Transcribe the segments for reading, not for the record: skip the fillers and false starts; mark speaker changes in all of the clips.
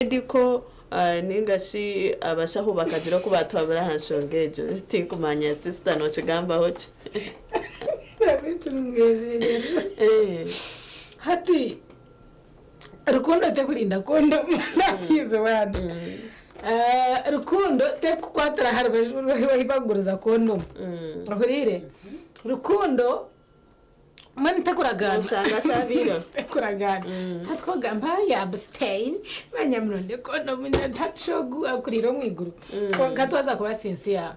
Speaker 1: Medical ninga shi abashaho bakagira oku batuhabura aha nshonga egyo tinkumanya sister nokigambaho ki?
Speaker 2: Hati rukundo tekurinda kondomu rukundo tekukwatira aha rubaju ahu barikuguriza kondomu ohuriire? Rukundo Mbwenu tekuragaana.
Speaker 1: Noshanga kyabaireho.
Speaker 2: Tekuragaana. Sa twagamba ya abstain manya muronde kondomu hati ogu akuriire omu iguru. Kwonka twaza kuba sincere,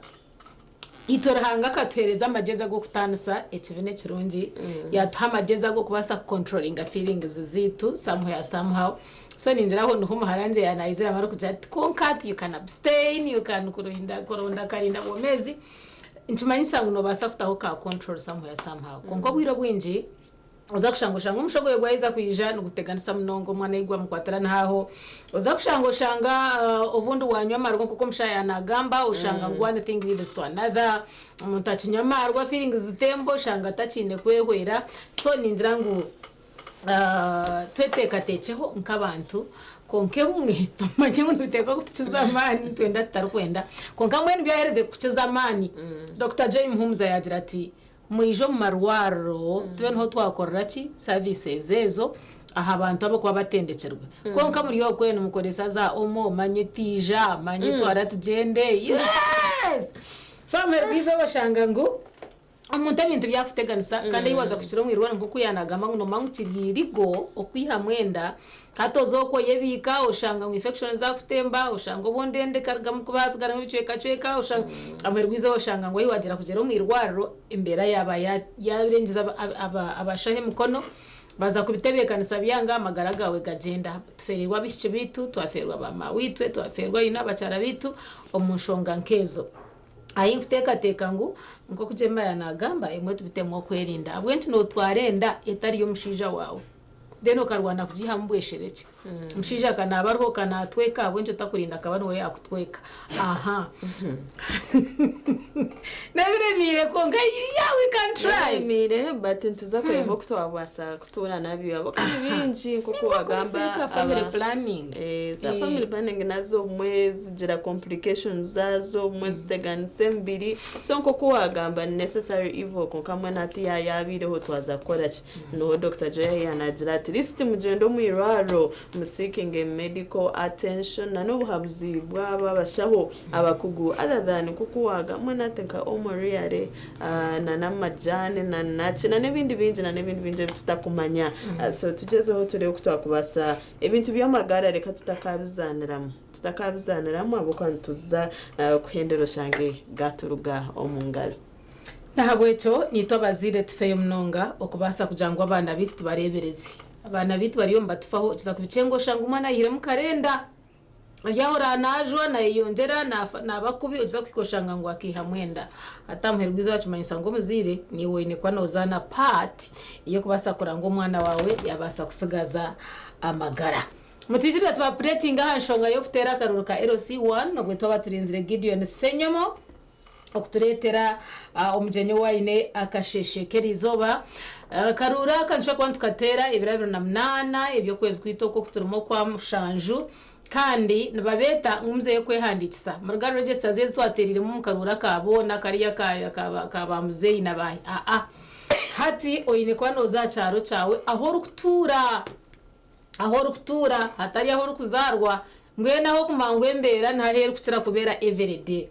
Speaker 2: itwe Ruhanga akatuheereza amagyezi ag'okutaanisa ekibi n'ekirungi, yaatuha amagyezi ag'okubaasa ku controllinga feelings zaitu somewhere somehow. So ningira aho niho omuhara wangye yaayizire arikugira ati kwonka hati you can abstain, you can kuronda akarinda bwomeezi. Nikimanyisa ngu noobaasa kutaho ka control somewhere somehow kwonka obwire obwingi oza kushanga oshanga omushogoyo gwaheza kwija niguteganisa munonga omwana ahi gwamukwatira niho aho oza kushanga oshanga obundi wanywa amarwa nk'oku omushaija yaaba naagamba oshanga ngu one thing leads to another omuntu akinywa amarwa feelings zitemba oshanga atakiine kwehwera so ningira ngu Tweteekateekyeho nk'abantu kwonka ebimwe tumanye ngu nibiteekwa kutukiza amaani nitwenda tutarikwenda kwonka mbwenu byaheerize kukukiza amaani Dokita Joy Muhumuza yaagira ati mwije omu marwariro tube niho twakorera ki services ezo aha bantu abarikuba batendekirwe kwonka muri okwe nimukoresa za omo manya etiija manya etwara tugyende yes so aha muheru gw'eizooba oshanga ngu Omuntu ebintu byakuteganisa kandi ahi waaza kukira omu irwariro nk'oku yaanagamba ngu noomanya ngu kiri irigo okwihamu enda, hati oza okwo oyebiika oshanga ngu infection zaakutemba, oshanga obundi enda ekarugamu kuba hasigaramu ebicwekacweka, oshanga amuheru gw'eizooba oshanga ngu ahi waagira kugyera omu irwariro embeera yaaba yaarengyeza abashaho emikono baaza kubitebeekanisa byanga amagara gaawe gagyenda. Tufeereirwe abaishiki baitu, twafeerwa ba maaweitwe, twafeerwa abakyara baitu omu nshonga nk'ezo. Ahi nkuteekateeka ngu nk'oku Jeremiah naagamba, emwe tubitemu okwerinda. Ahabw'enki nootwara enda etari y'omushaija waawe then okarwana kugiihamu bwesherekye? Omushaija ka naaba ariho ka naatweka, ahabw'enki otakurinda akaba niwe yaakutweka? Aha. N'ebiremeire kwonka yeah we can try.
Speaker 1: Biremeire but nituza kureeba oku twabaasa kutuura nabyo ahabw'okuba ni bingi nk'oku wagamba
Speaker 2: Nka family planning.
Speaker 1: Za family planning nazo obumwe zigira complications zaazo obumwe ziteganisa emibiri so nk'oku wagamba ni necessary evil kwonka mbwenu hati yaaba yabaireho twaza kukora ki? Niho Dokita Joy ahi yanagira ati at least mugyende omu irwariro mu seekinge medical attention na n'obuhabuzi bwabo abashaho abakugu other than nk'oku wagamba mbwenu hati nka omo really na n'amajaani na naki na n'ebindi bingi na n'ebindi bingi ebi tutakumanya so tugyezeho tureebe oku twakubaasa ebintu by'amagara reka tutakabizaaniramu tutakabizaaniramu ahabw'okuba nituza kuhendera oshange gaaturuga omu ngaro.
Speaker 2: N'ahabw'ekyo naitwe abazaire tufeyo munonga okubaasa kugira ngu abaana baitu tubareebereze. Abaana baitu bariyo nibatufaho okiza kubikyenga oshanga omwana ayihiremu karenda. Ari aho oraba naajwa naayeyongyera naaba kubi okiza kuhika oshanga ngu akaihamu enda. Hati aha muheru gw'eizooba kimanyisa ngu omuzaire naiwe oine kuba noozaana part ey'okubaasa kurora ngu omwana waawe yaabaasa kutsigaza amagara. Mutwikirize tubapureetinge aha nshonga y'okuteera akaruuru ka LC one obwe twaba turinzire Gideon Ssenyomo. okutureetera omugyenyi ou aine akasheeshe k'eriizooba. Akaruuru aka nitushobora kuba nitukateera ebiro 28 eby'okwezi kwaitu oku oku turimu okwa mushanju kandi nibabeeta ngu muzeyo kwehandiikisa. Muruga register ezi twateereiremu omu karuuru aka boona kariya aka ba muzeeyi na baahi aa. Hati oine kuba nooza aha kyaro kyawe ahu orikutuura. Ahu orikutuura hatari ahu orikuzaarwa, mbwenu ahu okumanya ngu embeera niho ahu erikukira kubeera everyday.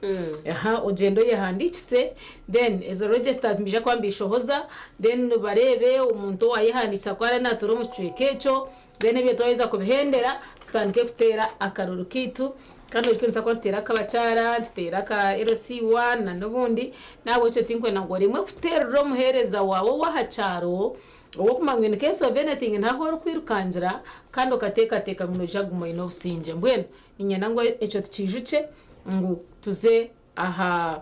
Speaker 2: Aha ogyende oyehandiikise then ezo registers nibaija kuba nibishohoza then bareebe omuntu owaayehandiikisa ku araabe naatuura omu kicweka ekyo then ebyo twaheza kubihendera tutandike kuteera akaruuru kaitu kandi oijukye nituza kuba nituteera ak'abakyara, nituteera aka LC one na n'obundi n'ahabw'ekyo tinkwenda ngu oremwe kuteerera omuheereza waawe ow'aha kyaro Ow'okumanya ngu in case of anything ntaho orikwirukangira kandi okateekateeka ngu noija kuguma oine obusingye. Mbwenu niinyenda ngu ekyo tukiijukye ngu tuze aha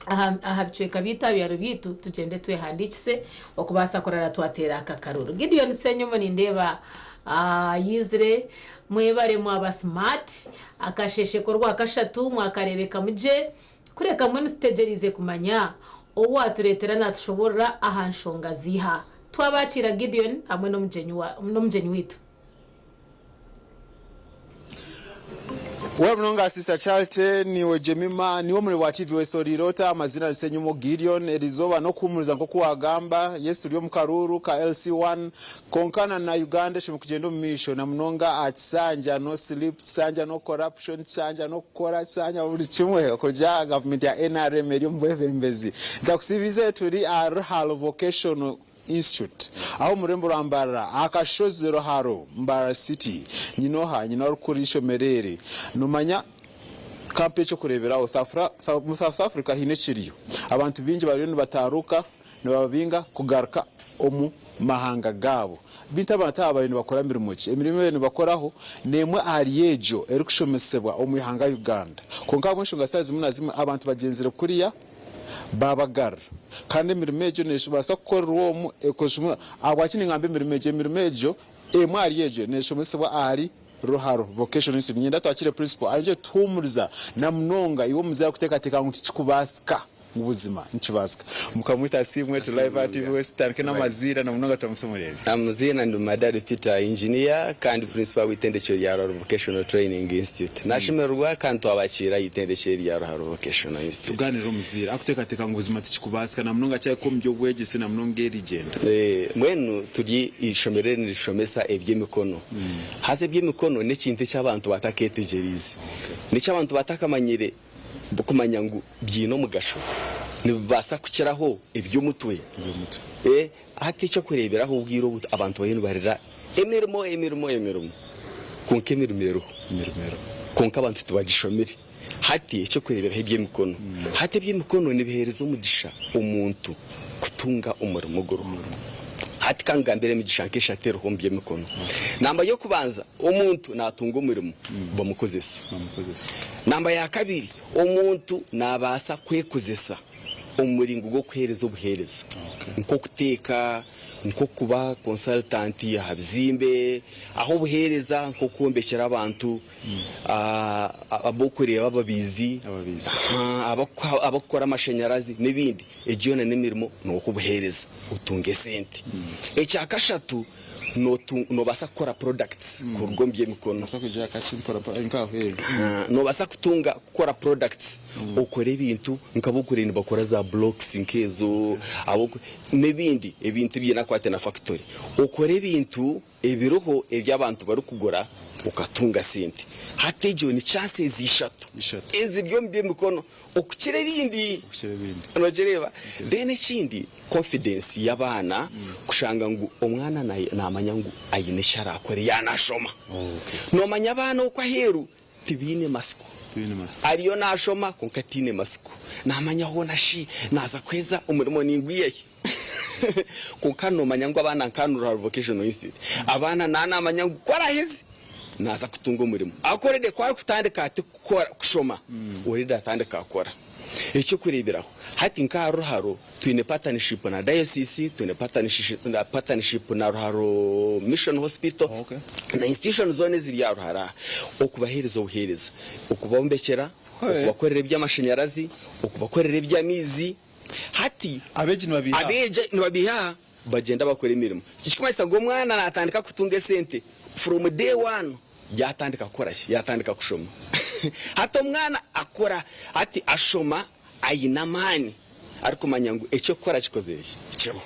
Speaker 2: aha aha bicweka byaitu aha byaro byaitu tugyende twehandiikise okubaasa kurara twateera aka karuuru. Gideon Ssenyomo nindeeba yaizire. Mwebare mwaba smart. Akasheeshe k'orwakashatu mwakareebekamu gye. Kureka mbwenu tutegyereize kumanya ou waatureetera naatushoboorora aha nshonga ziiha. Twabakiira Gideon hamwe n'omugyenyi waitu.
Speaker 3: Webale munonga Sister Charity, niiwe Jemima, niiwe omuri wa TV wesoriire ota? Amazina ni Senyumo Gideon, erizooba n'okuhumuriza nk'oku wagamba, yes turi omu karuuru ka LC1, kwonka na na Uganda eshemereire kugyenda omu maisho na munonga aha kisanja no sleep, kisanja no corruption, kisanja n'okukora, kisanja buri kimwe okurugiirira aha gavumenti ya nrm eri omu bwebembezi. Nkakusiibize turi aha Ruharo Vocational Institute aho omu rurembo rwa Mbarara aha kashozi Ruharo, Mbarara City. Nyine oha? Nyine orikukurira eishomero eri. Nomanya kampe eky'okureeberaho, omu South Africa haine ekiriyo. Abantu baingi bariyo nibataaruka nibababinga kugaruka omu mahanga gaabo. Beitu abantu aba bariyo nibakora mirimo ki? Emirimo ei bariyo nibakoraho n'emwe ahari egyo erikushomesebwa omu ihanga Uganda. Kwonka ahabw'enshonga zitari zimwe na zimwe abantu bagyenzire kuriya baabagarura. Kandi emirimo egyo neebaasa kukorerwa omu ekozirwe. Ahabwaki ningamba emirimo egyo? Emirimo egyo, emwe ahari egyo neeshomesibwa ahari Ruharo Vocational Institute. Niinyenda twakire Principal aije kutuhuumuriza na munonga iwe omuzaire orikuteekateeka ngu tikikubaasika ngu buzima nikibaasika. Mukama waitu asiimwe, turi live aha TV West, tutandike n'amaziina na munonga turamutse omureebi.
Speaker 4: Amaziina ndi Madari Peter, Engineer kandi Principal w'eitendekero rya Ruharo Vocational Training Institute. Nashemererwa kandi twabakiira aha itendekero eri rya Ruharo Vocational Institute.
Speaker 3: Tugaanire omuzaire arikuteekateeka ngu buzima tikikubaasika na munonga kyahika omu by'obwegyese na munonga erigyenda.
Speaker 4: Mbwenu turi eishomero eri nirishomesa eby'emikono. Haza eby'emikono n'ekintu eki abantu batakeetegyereize. N'eki abantu batakamanyire kumanya ngu biine omugasho. Nibibaasa kukiraho eby'omutwe. Hati eky'okureeberaho obwire obu abantu bariyo nibarira emirimo, emirimo, emirimo. Kwonka emirimo eriho. Kwonka abantu tibagishomire. Hati eky'okureeberaho eby'emikono. Hati eby'emikono nibiheereza omugisha omuntu kutunga omurimo oguriho. Hati ka nkugambire emigisha nk'eshatu eriho omu by'emikono. Namba y'okubanza, omuntu naatunga omurimo bamukozesa. Namba ya kabiri, omuntu naabaasa kwekozesa omu muringo gw'okuheereza obuheereza nk'okuteeka, nk'okuba consultant aha bizimbe, ahu obuheereza nk'okwombekyera abantu. Ab'okureeba ababaizi, ab'okukora amashanyarazi n'ebindi. Egyo yoona n'emirimo n'okubuheereza otunga esente. Ekya kashatu, noobaasa kukora products kuruga omu by'emikono. Noobaasa kutunga kukora products okore ebintu nk'ab'okureeba nibakora za blocks nk'ezo n'ebindi ebintu ebiine akakwate na factory. Okore ebintu. Ebiriho ebi abantu barikugura okatunga sente. Hati egyo ni chances ishatu eziri omu by'emikono okukira ebindi. Nogireeba? Then ekindi confidence y'abaana kushanga ngu omwana namanya ngu aine eki arakore yaaba nashoma. Nomanya abaana okwo aheeru tibaine matsiko. Ariyo nashoma kwonka taine matsiko. Namanya hoona shi naaza kuheza omurimo ningwiha hi? Kwonka noomanya ngu abaana nka hanu Ruharo Vocational Institute, abaana naaba naamanya ngu ku araaheze naaza kutunga omurimo. Ahakuba already ku arikutandika ati kukora kushoma, already atandika akora. Eky'okureeberaho, hati nka aha Ruharo twine partnership na Diocese, twine partnership na Ruharo Mission Hospital na institution zoona eziri aha Ruharo aha, okubaheereza obuheereza, okubombekyera, okubakorera eby'amashanyarazi, okubakorera eby'amaizi. Hati
Speaker 3: Abeegi nibabiiha aha.
Speaker 4: abeegi nibabiiha aha bagyenda bakora emirimo. Ekirikumanyisa ngu omwana naatandika kutunga esente from day one yaatandika kukora ki? Yaatandika kushoma. Hati omwana akora hati ashoma aine amaani arikumanya ngu eky'okukora kikozire ki? Kiriho.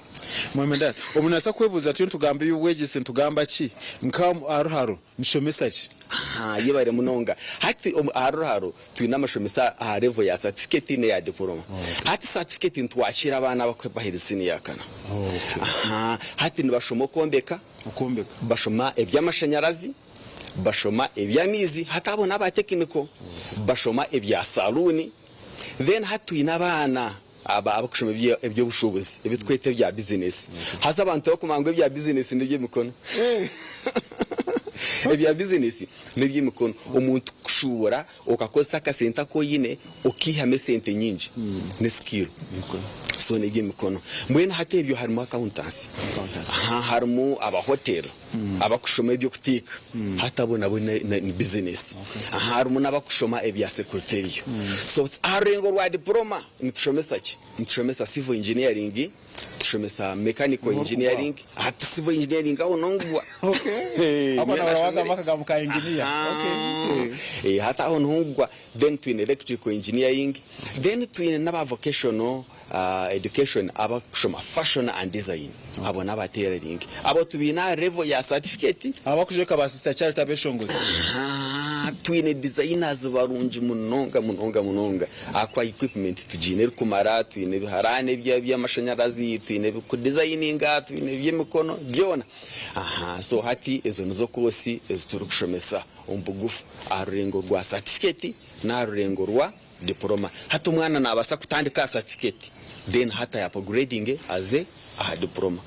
Speaker 3: Mwemendari, omuntu naabaasa kwebuuza turiyo nitugamba eby'obwegyese nitugamba ki? Nka aha Ruharo nitushomesa ki?
Speaker 4: Aha, yebare munonga. Hati aha Ruharo Twine amashomesa aha level ya certificate neya diploma. Hati certificate nitwakira abaana abakuherize siniya ya kana. Hati nibashoma okwombeka, bashoma eby'amashanyarazi, bashoma eby'amaizi, hati abo n'aba technical, bashoma ebya saluuni. Then hati twine abaana abakushoma eby'obushuubuzi ebi tukweta ebya bizinesi. Haza abantu tibakumanya ngu ebya bizinesi n'eby'emikono. Ebya bizinesi n'eby'emikono. Omuntu kushuubura okakozesa akasente aku oine okaihamu esente nyingi ni skill. So n'eby'emikono. Mbwenu hati ebyo harimu accountancy, aha harimu aba hotel abakushoma eby'okuteeka hati abo nabo ni business, aha harimu n'abakushoma ebya secretarial. So aha rurengo rwa diploma nitushomesa ki? Nitushomesa civil engineering, tushomesa mechanical engineering, hati civil engineering aho nongwa. Hati aho niho ngwa. Then twine electrical engineering, then twine n'aba vocational education abakushoma fashion and design abo n'aba tailoring. Abo tubaine aha level ya certificate.
Speaker 3: Abakujweka ba Sister Charity abeshongozi.
Speaker 4: Ahaa, twine designers barungi munonga munonga munonga ahakuba equipment tugiine erikumara, twine ebiharaani eby'amashanyarazi, twine ebikudesigninga, twine eby'emikono byona. Ahaa, so hati ezo nizo course ezi turikushomesa. Omu bugufu, aha rurengo rwa satifiketi n'aha rurengo rwa dipuroma. Hati omwana naabaasa kutandika aha satifiketi then hati ayapguredinge aze aha dipuroma.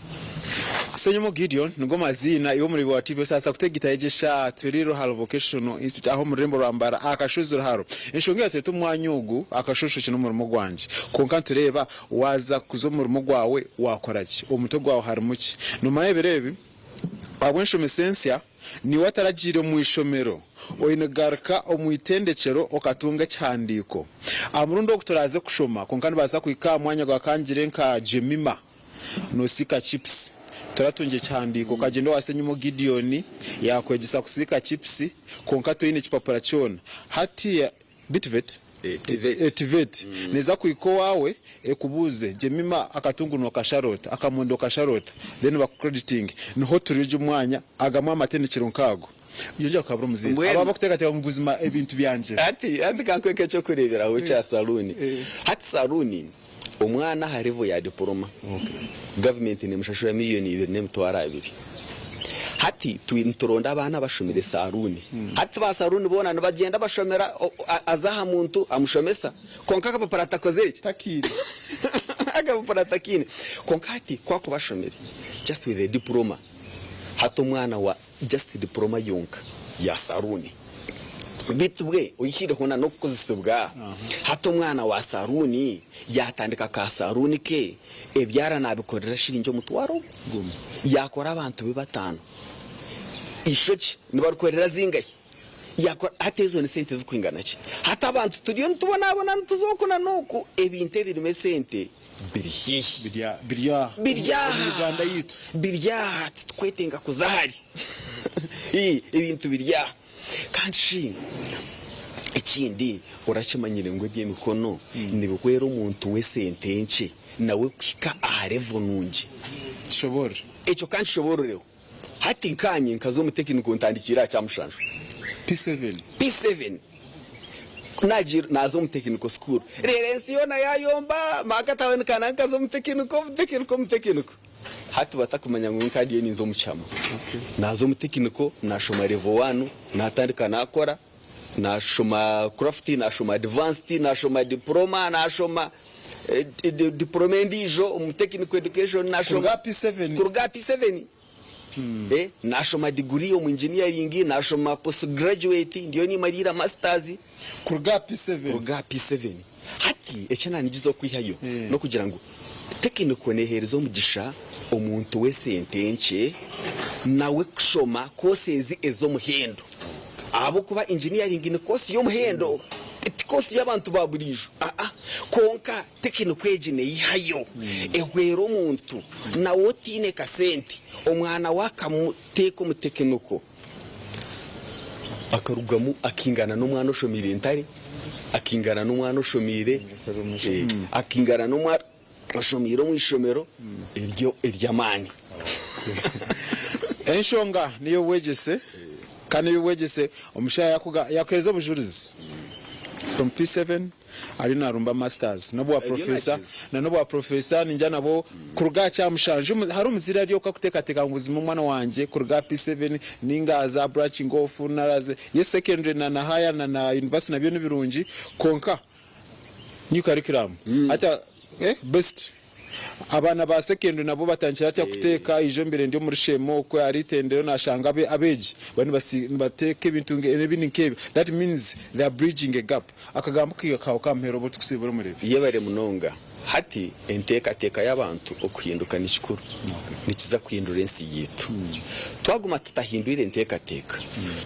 Speaker 3: Ssenyomo Gideon nigo maziina iwe omureebi wa TV osaasa kutegita yegyesha Twiri Ruharo Vocational Institute aha omu rurembo rwa Mbarara aha kashozi Ruharo. Enshonga eyatureeta omu mwanya ogu akashosho ki n'omurimo gwangye. Kwonka nitureeba waaza kuza omu murimo gwawe waakora ki? Omu mutwe gwawe harimu ki? Noomanya ebiro ebi ahabw'enshomesa ensya, Niiwe ataragiire omu ishomero, oine kugaruka omu itendekyero okatunga ekihandiiko. Aha murundi ogu turaaze kushoma, kwonka nibaasa kuhika aha mwanya gwa kangire nka Jemima noosiika chipusi. Toratungire kihandiiko, okagyenda owa Ssenyimo Gideon yaakwegyesa kusiika chipusi, kwonka toine kipapura kyona. Hati. Bitvet, TVET, neeza kuhika owaawe ekubuuze, Jemima akatungu nookasharoota, akamondi okasharoota, then bakucreditinge. Niho turi ogyo mwanya, agamwe amatendekero nk'ago. Yongyera kukabura omuzaire. Abo
Speaker 4: Mbwenu
Speaker 3: abakuteekateeka ngu buzima ebintu byangye.
Speaker 4: Hati hati kankweke eky'okureeberaho kya saluuni. Hati saluuni omwana aha level ya diploma gavumenti nemushashura miriyoni 2.200. Hati nituronda abaana abashomire saluuni. Hati ba saluuni boona nibagyenda bashomera aza aha muntu amushomesa kwonka akapapura atakozire ki?
Speaker 3: Takiine.
Speaker 4: Akapapura atakiine. Kwonka hati ku akuba ashomire just with a diploma hati omwana wa just diploma yonka ya saluuni beitu bwe oyihireho na n'okukozesibwa hati omwana wa saluuni yatandika ka saluuni ke ebyara nabikorera shiringi 10,000 yakora abantu be batano eishokye nibarikorera zingahi yakora hati ezo ni sente zikwingana ki hati abantu turiyo nitubonabona nituza oku na n'oku ebintu ebirimu esente biri haihi.
Speaker 3: Biri biri aha
Speaker 4: Biri aha.
Speaker 3: Omu Uganda yaitu.
Speaker 4: Biri aha titukwetenga kuza hare. Ebintu biri aha. Kandi shi ekindi orakimanyire ngu eby'emikono nibihwera omuntu w'esente nkye nawe kuhika aha level nungi?
Speaker 3: Kishoboorore.
Speaker 4: Ekyo ka nkishoboororeho. Hati nkaanye nkaza omu tekiniko ntandikiire aha Kyamushanju.
Speaker 3: P7.
Speaker 4: P7 Ku naaza omu tekiniko school reero ensi yoona yaayomba maaka taboneka nangwa nkaza omu tekiniko omu tekiniko omu tekiniko. Hati batakumanya ngu nka ndiyo ninza omu kihama. Naaza omu tekiniko naashoma level one naatandika naakora, naashoma craft, naashoma advanced, naashoma diploma, naashoma diploma endiijo omu technical education naashoma
Speaker 3: Kuruga aha P7.
Speaker 4: Kuruga aha P7. Naashoma diguri omu engineering, naashoma post graduate, ndiyo nimariira masters.
Speaker 3: Kuruga aha P7.
Speaker 4: Kuruga aha P7. Hati eki naanigizaho kwihayo n'okugira ngu technical neeheereza omugisha omuntu w'esente nkye nawe kushoma courses ez'omuhendo. Ahabw'okuba engineering ni course y'omuhendo, ti course y'abantu ba buriijo. Aa, kwonka technical egi neyihayo ehwera omuntu nawe otaine kasente, omwana we akamuteeka omu technical akarugamu akaingana n'omwana oshomeire ntare, akaingana n'omwana oshomeire, akaingana n'omwana oshomeire omu ishomero ery'amaani.
Speaker 3: Enshonga n'ey'obwegyese kandi ey'obwegyese omushaija yakuheereza obujurizi from P7 ariyo narumba masters n'obwa professor na n'obwa professor ningira nabwo kuruga aha kyamushanju hariho omuzaire ari okwo arikuteekateeka ngu buzima omwana wangye kuruga aha P7 ninga aze aha branching off nari aze yes secondary na na higher na na university nabyo nibirungi kwonka New curriculum hati eh best abaana ba secondary nabo batandikire hati kuteeka ijo mbire ndi omuri Sheema okwe ahari itendero nashanga abe abeegi bariyo nibasi nibateeka ebintu ebindi nk'ebyo that means they are bridging a gap. Akagambo kaiga kawe k'aha muheru obu orikusiibura omureebi.
Speaker 4: Yebare munonga. Hati enteekateeka y'abantu okuhinduka ni kikuru. Nikiza kuhindura ensi yaitu. Twaguma tutahindwire enteekateeka,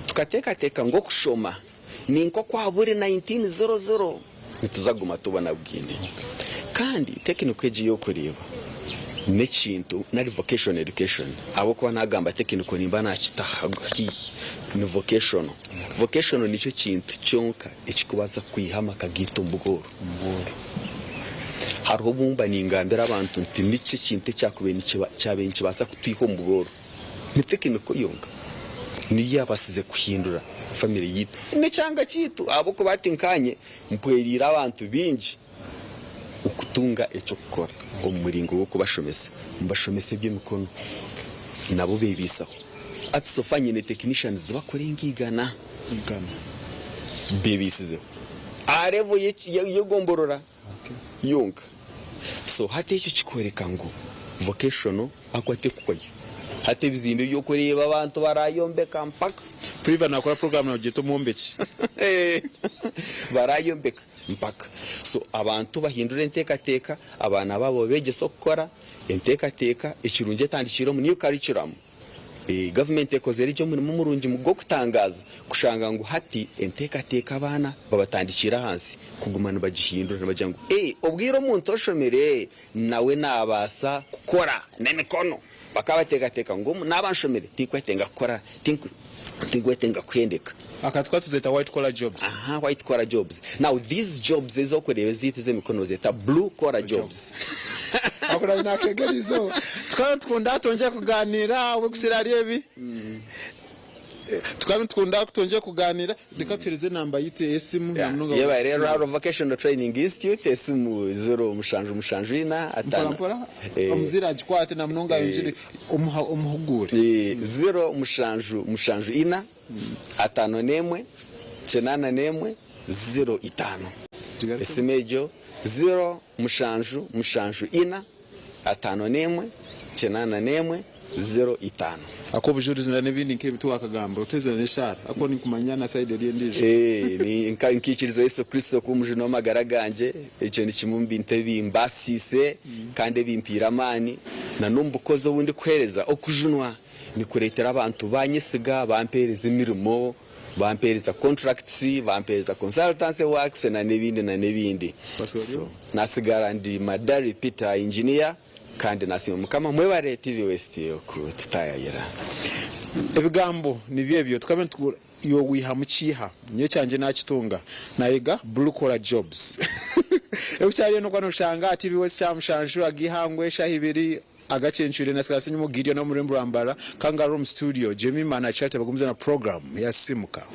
Speaker 4: tukateekateeka ngu okushoma ni nk'okwa buri 1900, nituza kuguma tubonabwine. Kandi tekiniko egi ey'okureeba n'ekintu nari vocational education, ahabw'okuba naagamba tekiniko nimba naakita haihi, ni vocational. Vocational nikyo kintu kyonka ekirikubaasa kwiha amaka gaitu omu bworo. Hariho obu mba ningambira abantu nti niki ekintu ekyakubaire kyabaire nikibaasa kutwiha omu bworo? Ni tekiniko yonka niyo yabaasize kuhindura famire yaitu n'ekyanga kyaitu ahabw'okuba hati nkaanye mpwereire abantu baingi okutunga eky'okukora omu muringo gw'okubashomesa. Mbashomesa eby'emikono nabo beebaisaho. Hati so far nyine technicians bakurenga igana beebaisizeho. Aha level y'egomborora yonka. So hati ekyo kikworeka ngu vocational akuba tekuhwayo. Hati ebizimbe ebi orikureeba abantu barayombeka mpaka.
Speaker 3: Priva nakora program nagyeta omwombeki.
Speaker 4: Barayombeka mpaka. So abantu bahindure enteekateeka, abaana baabo babegyese okukora, enteekateeka, ekirungi etandikire omu new curriculum. Gavumenti ekozire gye omurimo murungi gw'okutangaaza kushanga ngu hati enteekateeka abaana babatandikiire ahansi kuguma nibagihindura nibagira ngu obwire omuntu oshomire nawe naabaasa kukora n'emikono. Bakaba bateekateeka ngu naaba nshomire tinkwetenga kukora, tinkwetenga kuhendeka.
Speaker 3: Aka tukaba tuzeeta white collar jobs.
Speaker 4: Aha, white collar jobs. Now these jobs ezi orikureeba ezaitu ez'emikono bazeeta blue collar jobs.
Speaker 3: Ako nari nakeega erizooba. Tukaba nitukunda twongyere kuganiira ahabw'okusiira ahari ebi. Tukaba nitukunda twongyere kuganiira. Reka tuheereze enamba yaitu ey'esimu na munonga
Speaker 4: Yebare rero Ruharo Vocational Training Institute esimu 0774
Speaker 3: Mpora mpora omuzaire agikwate na munonga ayongyere omuhuguure.
Speaker 4: 0774 51 81 05. Esimu egyo 0774 51 81 05.
Speaker 3: Ak'obujurizi na n'ebindi nk'ebi tiwakagamba otwezire n'eshaara ahakuba ninkumanya na sayidi eri endiijo.
Speaker 4: Nkaikiriza Yesu Kristo kuba omujuni w'amagara gangye, ekyo ni kimwe omu bintu ebimbaasiise kandi ebimpiire amaani na n'omu bukozi obu ndikuheereza. Okujunwa nikureetera abantu banyesiga, bampeereza emirimo, bampeereza contracts, bampeereza consultancy works na n'ebindi na n'ebindi. So nasigara ndi Madari Peter Engineer kandi nasiima Mukama. Mwebare TV West okututayayira.
Speaker 3: Ebigambo nibyo ebyo tukabe nitugu iwe wihamu kiiha nyowe ekyangye nakitunga nayega blue collar jobs ekukyariyo nokuba noshanga aha TV West kyamushanju ag'eihangwe eshaaha ibiri Agacencwire na Silas Nyumo Gideon omu rurembo rwa Mbarara Kangaroo omu studio Jemima na Charity bagumize na program ya Simuka.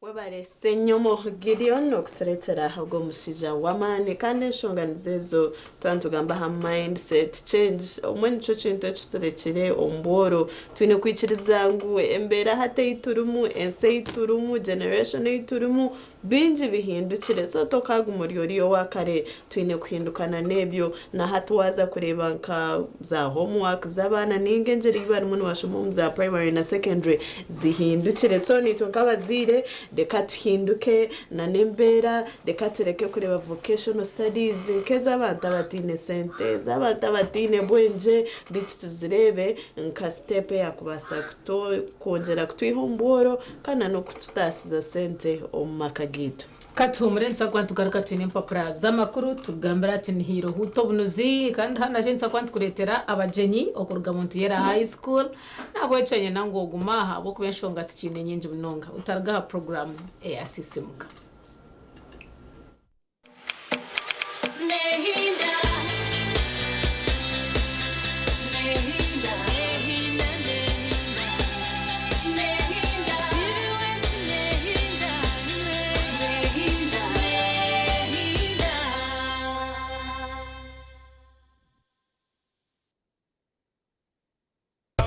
Speaker 1: Webare Ssenyomo Gideon okuturetera ogwo mushaija w'amaani kandi enshonga nizo ezo twaba nitugamba aha mindset change obumwe nikyo kintu ekiturekire omu bworo twine kwikiriza ngu embeera hati ei turimu ensi ei turimu generation ei turimu Bingi bihindukire, so tokaaguma ori oriya owa kare. Twine kuhindukana n'ebyo. Na hati waaza kureeba nka za homework z'abaana nainga engyeri ei barimu nibashoma omu za primary na secondary zihindukire. So naitwe nk'abazaire reka tuhinduke na n'embeera, reka tureke kureeba vocational studies nk'ez'abantu abataine sente, ez'abantu abataine bwengye, beitu tuzireebe nka step eyaakubaasa kwongyera kutwiha omu bworo. Kandi na n'okututaasiza sente omu maka gaitu.
Speaker 2: Ka tuhumure nituza kuba nitugaruka twine empapura z'amakuru tukugambira ati nihaire ohuuta obunuzi kandi hanu nakyo nituza kuba nitukureetera abagyenyi okuruga Muntuyera High School nahabwekyo nyenda ngu ogume aha ahabw'okuba enshonga tikiine nyingi munonga otaruga aha puroguraamu eya Sisimuka.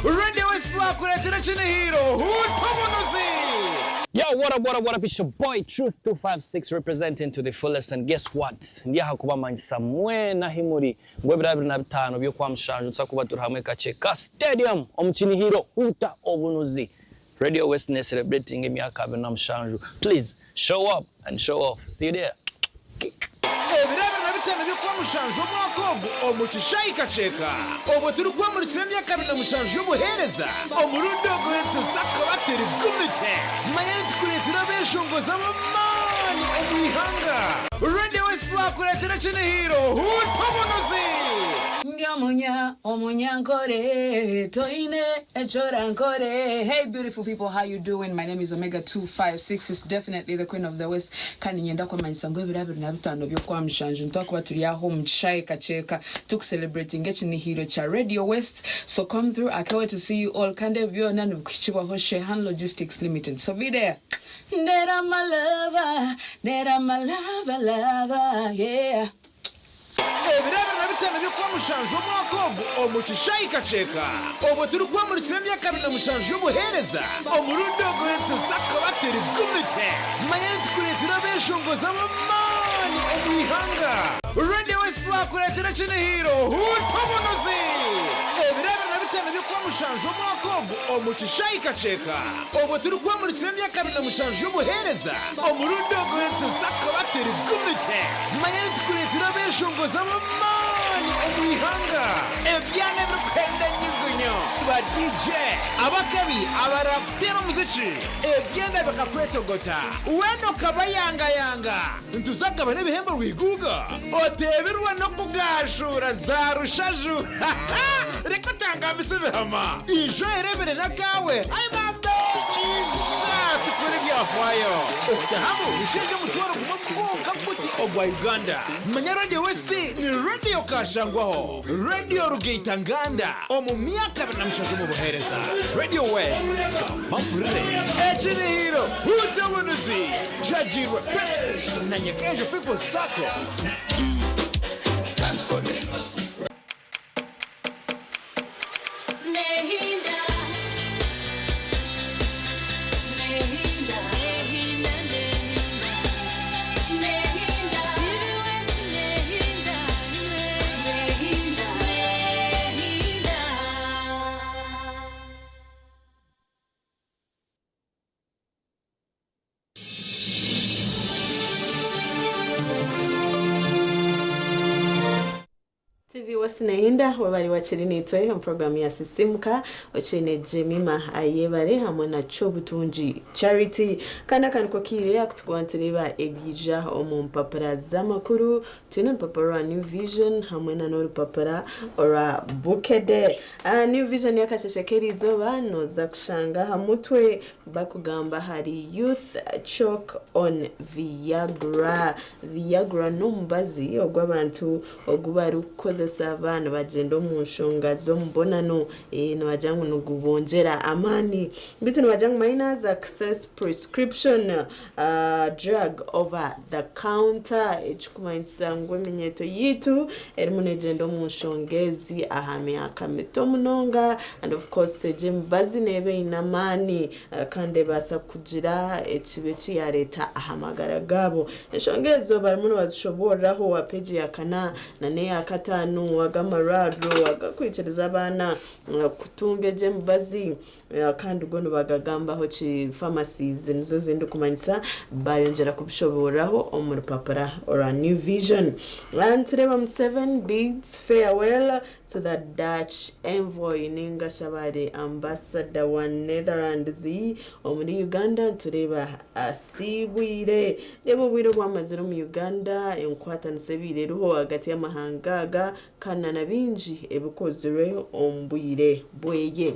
Speaker 3: Radio West bakureetera ekinihiiro Huuta Obunuzi!
Speaker 5: Yo, what up, what up, what up? It's your boy Truth 256 representing to the fullest and guess what? Ndi aha kubamanyisa mwena ahi muri ngu ebiro 25 by'Okwamushanju nituza kuba turi hamwe Kakyeka Stadium omu kinihiro Huuta Obunuzi. Radio West ne celebrating emyaka 27. Please show up and show off. See you there. Kick.
Speaker 3: Ebiro 25.
Speaker 6: mushanju omwaka ogu omu kishaayi Kakyeka obwo turikwemurikira emyaka 27 y'obuheereza omurundi ogu nituza kuba turi gumite. Manya nitukureetera abeeshongozi ab'amaani omu ihanga. Radio West baakureetera ekinihiiro Huuta Obunuzi!
Speaker 7: Ndi omunya, omunyankore, toine eki orankore. Hey beautiful people, how you doing? My name is Omega 256, it's definitely the queen of the west. Kandi niinyenda kubamanyisa ngu ebiro 25 by'Okwamushanju nitwakuba turi aha omu kishaayi Kakyeka tukucelebratinga ekinihiiro kya Radio West. So come through, I can't wait to see you all. Kandi ebi byona nibikuhikibwaho Shehan Logistics Limited. So be there. Ndera my lover, ndera my lover, lover, yeah.
Speaker 6: Ebiro 25 by'Okwamushanju omwaka ogu omu kishaayi Kakyeka obwo turikwemurikira emyaka 27 y'obuheereza, omurundi ogu nituza kuba turi gumite. Manya nitukureetera abeeshongozi ab'amaani omu ihanga. Radio West baakureetera ekinihiiro Huuta Obunuzi! Ebiro 25 by'Okwamushanju omwaka ogu omu kishaayi Kakyeka obwo turikwemurikira emyaka 27 y'obuheereza, omurundi ogu nituza kuba turi gumite. Manya nitukureetera abeeshongozi ab'amaani omu ihanga, ebyana ebirikuhenda enyugunyu, ba DJ abakabi abarakuteera omuziki, ebyana bikakwetogota weena okabayangayanga. Nituza kugabana ebihembo rwiguuga oteebirwe n'okugaashuura za rushaju. Reka otangambise ebihama. Ija oyereebere n'akaawe. Ai bambe! Ija tukore ebyafaayo. Okutahamu nishinja omutwaro gumwe gwonka guti ogwa Uganda. Manya Radio West ni Radio Kashangwaho, Radio Rugaita Nganda omu myaka 27 omu buheereza. Radio West, gamba mpurire. Ekirihiro, Huuta Obunuzi! Kyagiirwe Pepsi na Nyakaijo People's Sacco.
Speaker 1: TV West Nehinda webari wakiri nitwe omu programu ya Sisimuka okiine Jemima Ayebare hamwe na Kyobutungi Charity. Kandi aka niko kiire akutukuba nitureeba ebyija omu mpapura z'amakuru. Twine orupapura rwa New Vision hamwe na n'orupapura orwa Bukedde. New Vision y'akasheshe k'eriizooba nooza kushanga aha mutwe Bakugamba ahari Youth Choke on Viagra. Viagra n'omubazi ogw'abantu ogu barikukozesa baaba nibagyenda omu nshonga z'omubonano. Nibagira ngu nigubongyera amaani. Beitu nibagira ngu minors access prescription drug over the counter ekirikumanyisa ngu eminyeeto yaitu erimu neegyenda omu nshonga ezi aha myaka mito munonga and of course egi emibazi neeba eine amaani kandi ebaasa kugira ekibi eki yaareeta aha magara gaabo. Enshonga ezo barimu nibazishoboororaho aha peegi ya kana n'eya kataano ag'amarwariro agarikwikiriza abaana kutunga egi emibazi. Kandi go nibagagambaho ki pharmacies nizo zindikumanyisa bayongyera kubishoboororaho omu rupapura orwa New Vision. Nitureeba Museveni bids farewell to the Dutch envoy ninga shi abaare ambassador wa Netherlands omuri Uganda nitureeba asiibwire. Reeba obwire obwamazire omu Uganda enkwatanisa ebaire eriho ahagati y'amahanga aga kandi na na bingi ebikozirwe omu bwire bweye.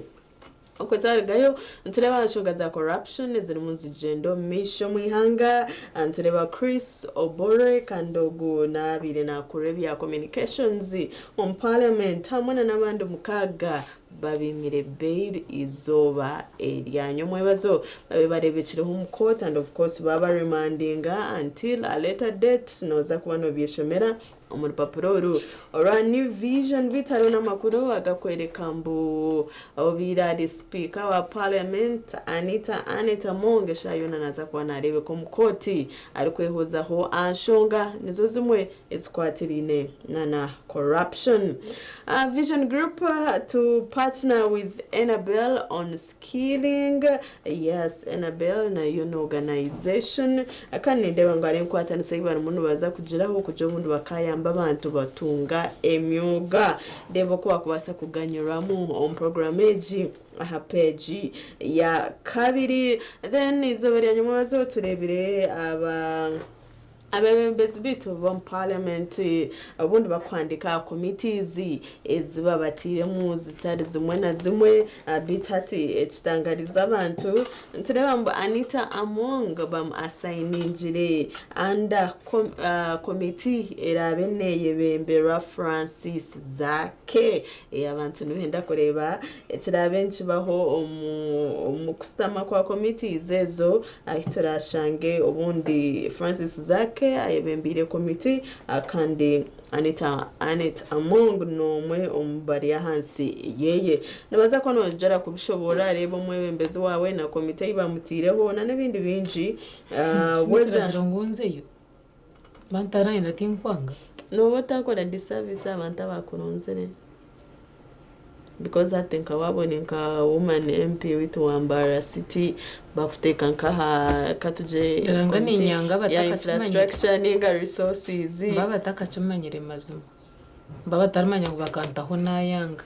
Speaker 1: Okwo twarugayo nitureeba aha nshonga za corruption ezirimu nizigyenda omu maisho omu ihanga. Nitureeba Chris Obore kandi ogu naabaire naakurira ebya communications omu parliament hamwe na n'abandi mukaaga babaimire bail eizooba erya nyomwebazo. Babaire bareebekireho omu court and of course baabaremandinga until a later date nooza kuba noobyeshomera Omu rupapura oru orwa New Vision beitu hariho n'amakuru agakworeka mbu obaire ari sipiika wa Parliament Anita Annet Among eshaaha yoona naaza kuba naareebeka omu kooti arikwehuuzaho aha nshonga nizo zimwe ezikwatiraine na corruption. Vision Group to partner with Enabel on skilling. Yes, Enabel nayo ni organisation kandi nindeeba ngu hariho enkwatanisa ei barimu nibaza kugiraho kugira obundi bakayamba. kuyamba abantu batunga emyoga. Reeba oku wakubaasa kuganyirwamu omu puroguramu egi aha peegi ya kabiri. Then eizooba rya nyomwebazo tureebire aba abebembezi baitu b'omu parliament obundi bakuhandika committees ezi babatiiremu zitari zimwe na zimwe beitu hati ekitangariza abantu nitureeba ngu Anita Among bamu asayiningire under committee eraabe neyebemberwa Francis Zaake. Abantu nibenda kureeba ekiraabe nikibaho omu kusitama kwa committees ezo ahi turashange obundi Francis Zaake ayebembeire komiti kandi Anita Annet Among n'omwe omu bari ahansi yeye. Nibaza kuba nibajara kubishoboora reeba omwebembezi waawe na komiti ei bamutiireho na n'ebindi bingi.
Speaker 2: Kiragira ngu nzeyo bantarayenda tinkwanga.
Speaker 1: Nooba otakora disservice abantu abakurunzire because hati nka waabona nka woman MP waitu wa Mbarara City bakuteeka nkaha katugye
Speaker 2: Ngira ngu niinyanga
Speaker 1: ya
Speaker 2: batakakimanyire.
Speaker 1: infrastructure ninga resources.
Speaker 2: Baba batakakimanyire mazima. Baba batarimanya ngu bakantaho nayanga.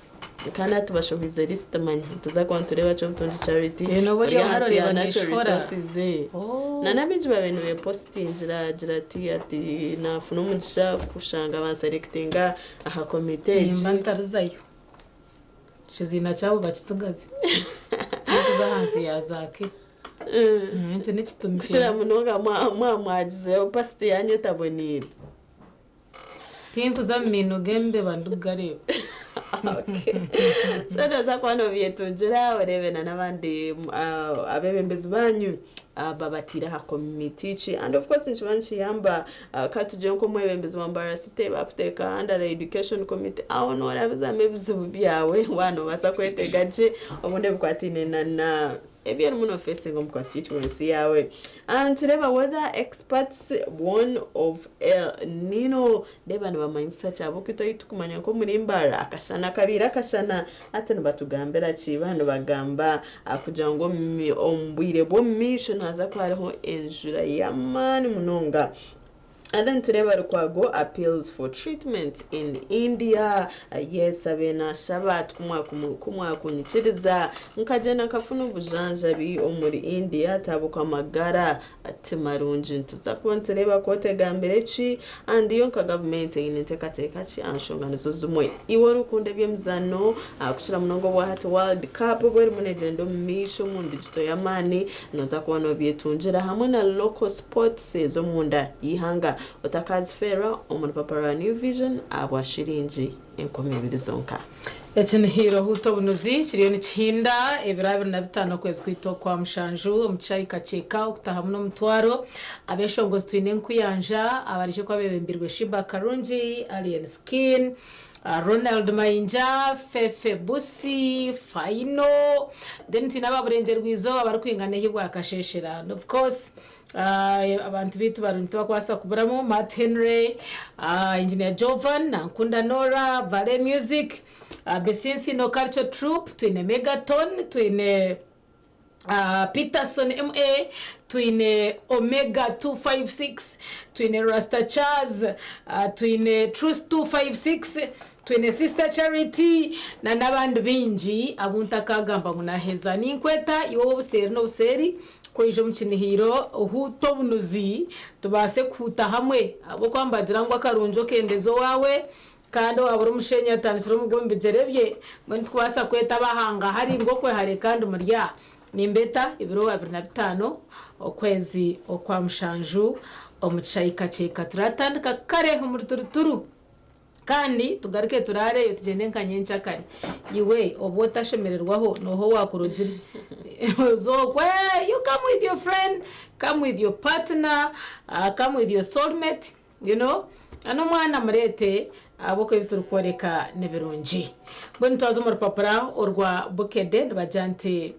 Speaker 1: Kandi hati bashohoize list manya tuza kuba nitureeba Kyobutungi Charity
Speaker 2: Nooba ori
Speaker 1: ori
Speaker 2: aho
Speaker 1: ahansi ya
Speaker 2: oreeba
Speaker 1: natural
Speaker 2: neeshora.
Speaker 1: resources.
Speaker 2: Oh.
Speaker 1: Na n'abaingi babaire nibepositingira agira ati ati nafuna omugisha kushanga banselectinga aha komite egi.
Speaker 2: Nimba ntarizayo. Ekiziina kyabo bakitsigaze. Tinkuza ahansi ya Zaake. Ekyo n'ekitumi
Speaker 1: Kukira munonga mwamwagizeho pasiti yanyu etaboniire.
Speaker 2: Tinkuza mu maino g'embeba ndikugareeba.
Speaker 1: Okay. So noza kuba nobyetungira oreebe na n'abandi abebembezi banyu babatiire aha committee ki and of course nikiba nikiyamba katugire nk'omwebembezi wa Mbarara City bakuteeka under the education committee aho noorabizamu ebizibu byawe waaba noobaasa kwetega gye obundi ebikwataine na ebi orimu nofacinga omu constituency yawe. And tureeba weather experts warn of El Nino. Reeba nibamanyisa ki ahabw'okuba itwe tukumanya nk'omuri Mbarara akashana kabaire akashana hati nibatugambira ki ba nibagamba kugira ngu omu bwire bw'omu maisho nihaza kuba hariho enjura y'amaani munonga. And then tureeba Lukwago appeals for treatment in India. Yes, abe nashaba ati kumwakunyikiriza nkagyenda nkafuna obujanjabi omuri India tabuka amagara ti marungi. Nituza kuba nitureeba kooti egambire ki and yo nka gavumenti eine enteekateeka ki aha nshonga nizo zimwe. Iwe orikukunda eby'emizaano kukira munonga obwa hati World Cup obu erimu negyenda omu maisho omu ndigito y'amaani noza kuba nobyetungira hamwe na local sports ez'omunda y'eihanga otakazifeerwa omu rupapura rwa New Vision ahabwa shiringi 2000 zonka.
Speaker 2: Eki ni Hiro Huta Obunuzi kiriyo nikihinda ebiro 25 okwezi kwaitu okwa mushanju omu kishaayi Kakyeka okutahamu n'omutwaro. Abeshongozi twine enkuyanja abarije kuba bebembirwe Sheebah Karungi, Alien Skin, Ronald Mayinja, Fefe Busi, Faino, then twine aba Burengyerwa-izooba abarikwingana ehi bwakasheshera. And of course abantu baitu barungi tibakubaasa kuburamu Matt Henry, Engineer Jovan, Nankunda Nora, Vale Music, Besinsino Culture Troupe, twine Megaton, twine Peterson MA, twine Omega 256, twine Rasta Charles, twine Truth 256, twine Sister Charity na n'abandi baingi abu ntakagamba ngu naheza. Ninkweta iwe ow'obuseeri n'obuseeri kwija omu kinihiro ohuute obunuzi tubaase kuhuuta hamwe ahabw'okuba nibagira ngu akarungi okendeza owaawe kandi owaabura omushenyi atandikira omugwa omu bigyere bye. Mbwenu tikubaasa kweta abahanga hari ngu okwehare kandi muri aha. Nimbeta ebiro 25 okwezi okwa mushanju omu kishaayi Kakyeka. Turatandika kare omu ruturuturu kandi tugaruke turareyo tugyende nka nyenkyakare. Iwe obu otashemererwaho nooha owakurugire? Ozokwe, you come with your friend, come with your partner, come with your soulmate, you know. Na n'omwana mureete ahabw'okuba ebi turikworeka ni birungi. Mbwenu twaza omu rupapura orwa Bukedde nibagira nti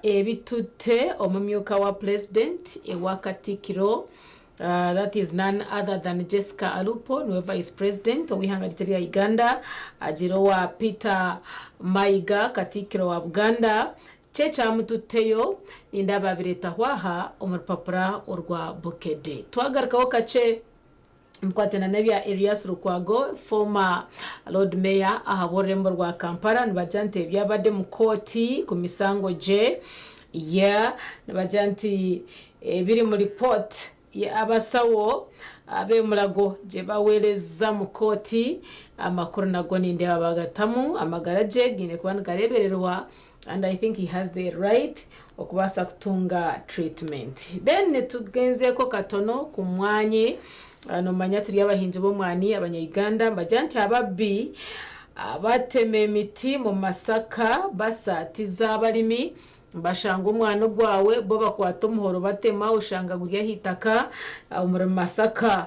Speaker 2: ebitute omumyuka wa Pulezidenti ewa Katikiro that is none other than Jessica Alupo niwe Vice President ow'eihanga ryaitu erya Uganda agiire owa Peter Mayiga Katikiro wa Buganda kye kyamututeyo nindeeba babireetaho aha omu rupapura orwa Bukedde. Twagarukaho kakye. Mukwatana n'ebya Erias Lukwago, former Lord Mayor ahabw'orurembo rwa Kampala nibagira nti ebyabadde mu kooti ku misango gye yeah, nibagira nti ebiri mu report abasawo ab'emurago gye baweereza mu kooti amakuru nago nindeeba bagatamu amagara gye gaine kuba nigareebererwa and I think he has the right okubaasa kutunga treatment. Then tugenzeeko katono ku mwanyi. Nomanya turi abahingi b'omwani abanya-Uganda nibagira nti ababbi abatema emiti mu masaka basaatiza abarimi bashanga omwani gwawe bo bakwata omuhoro batema oshanga guri aha itaka omuri masaka.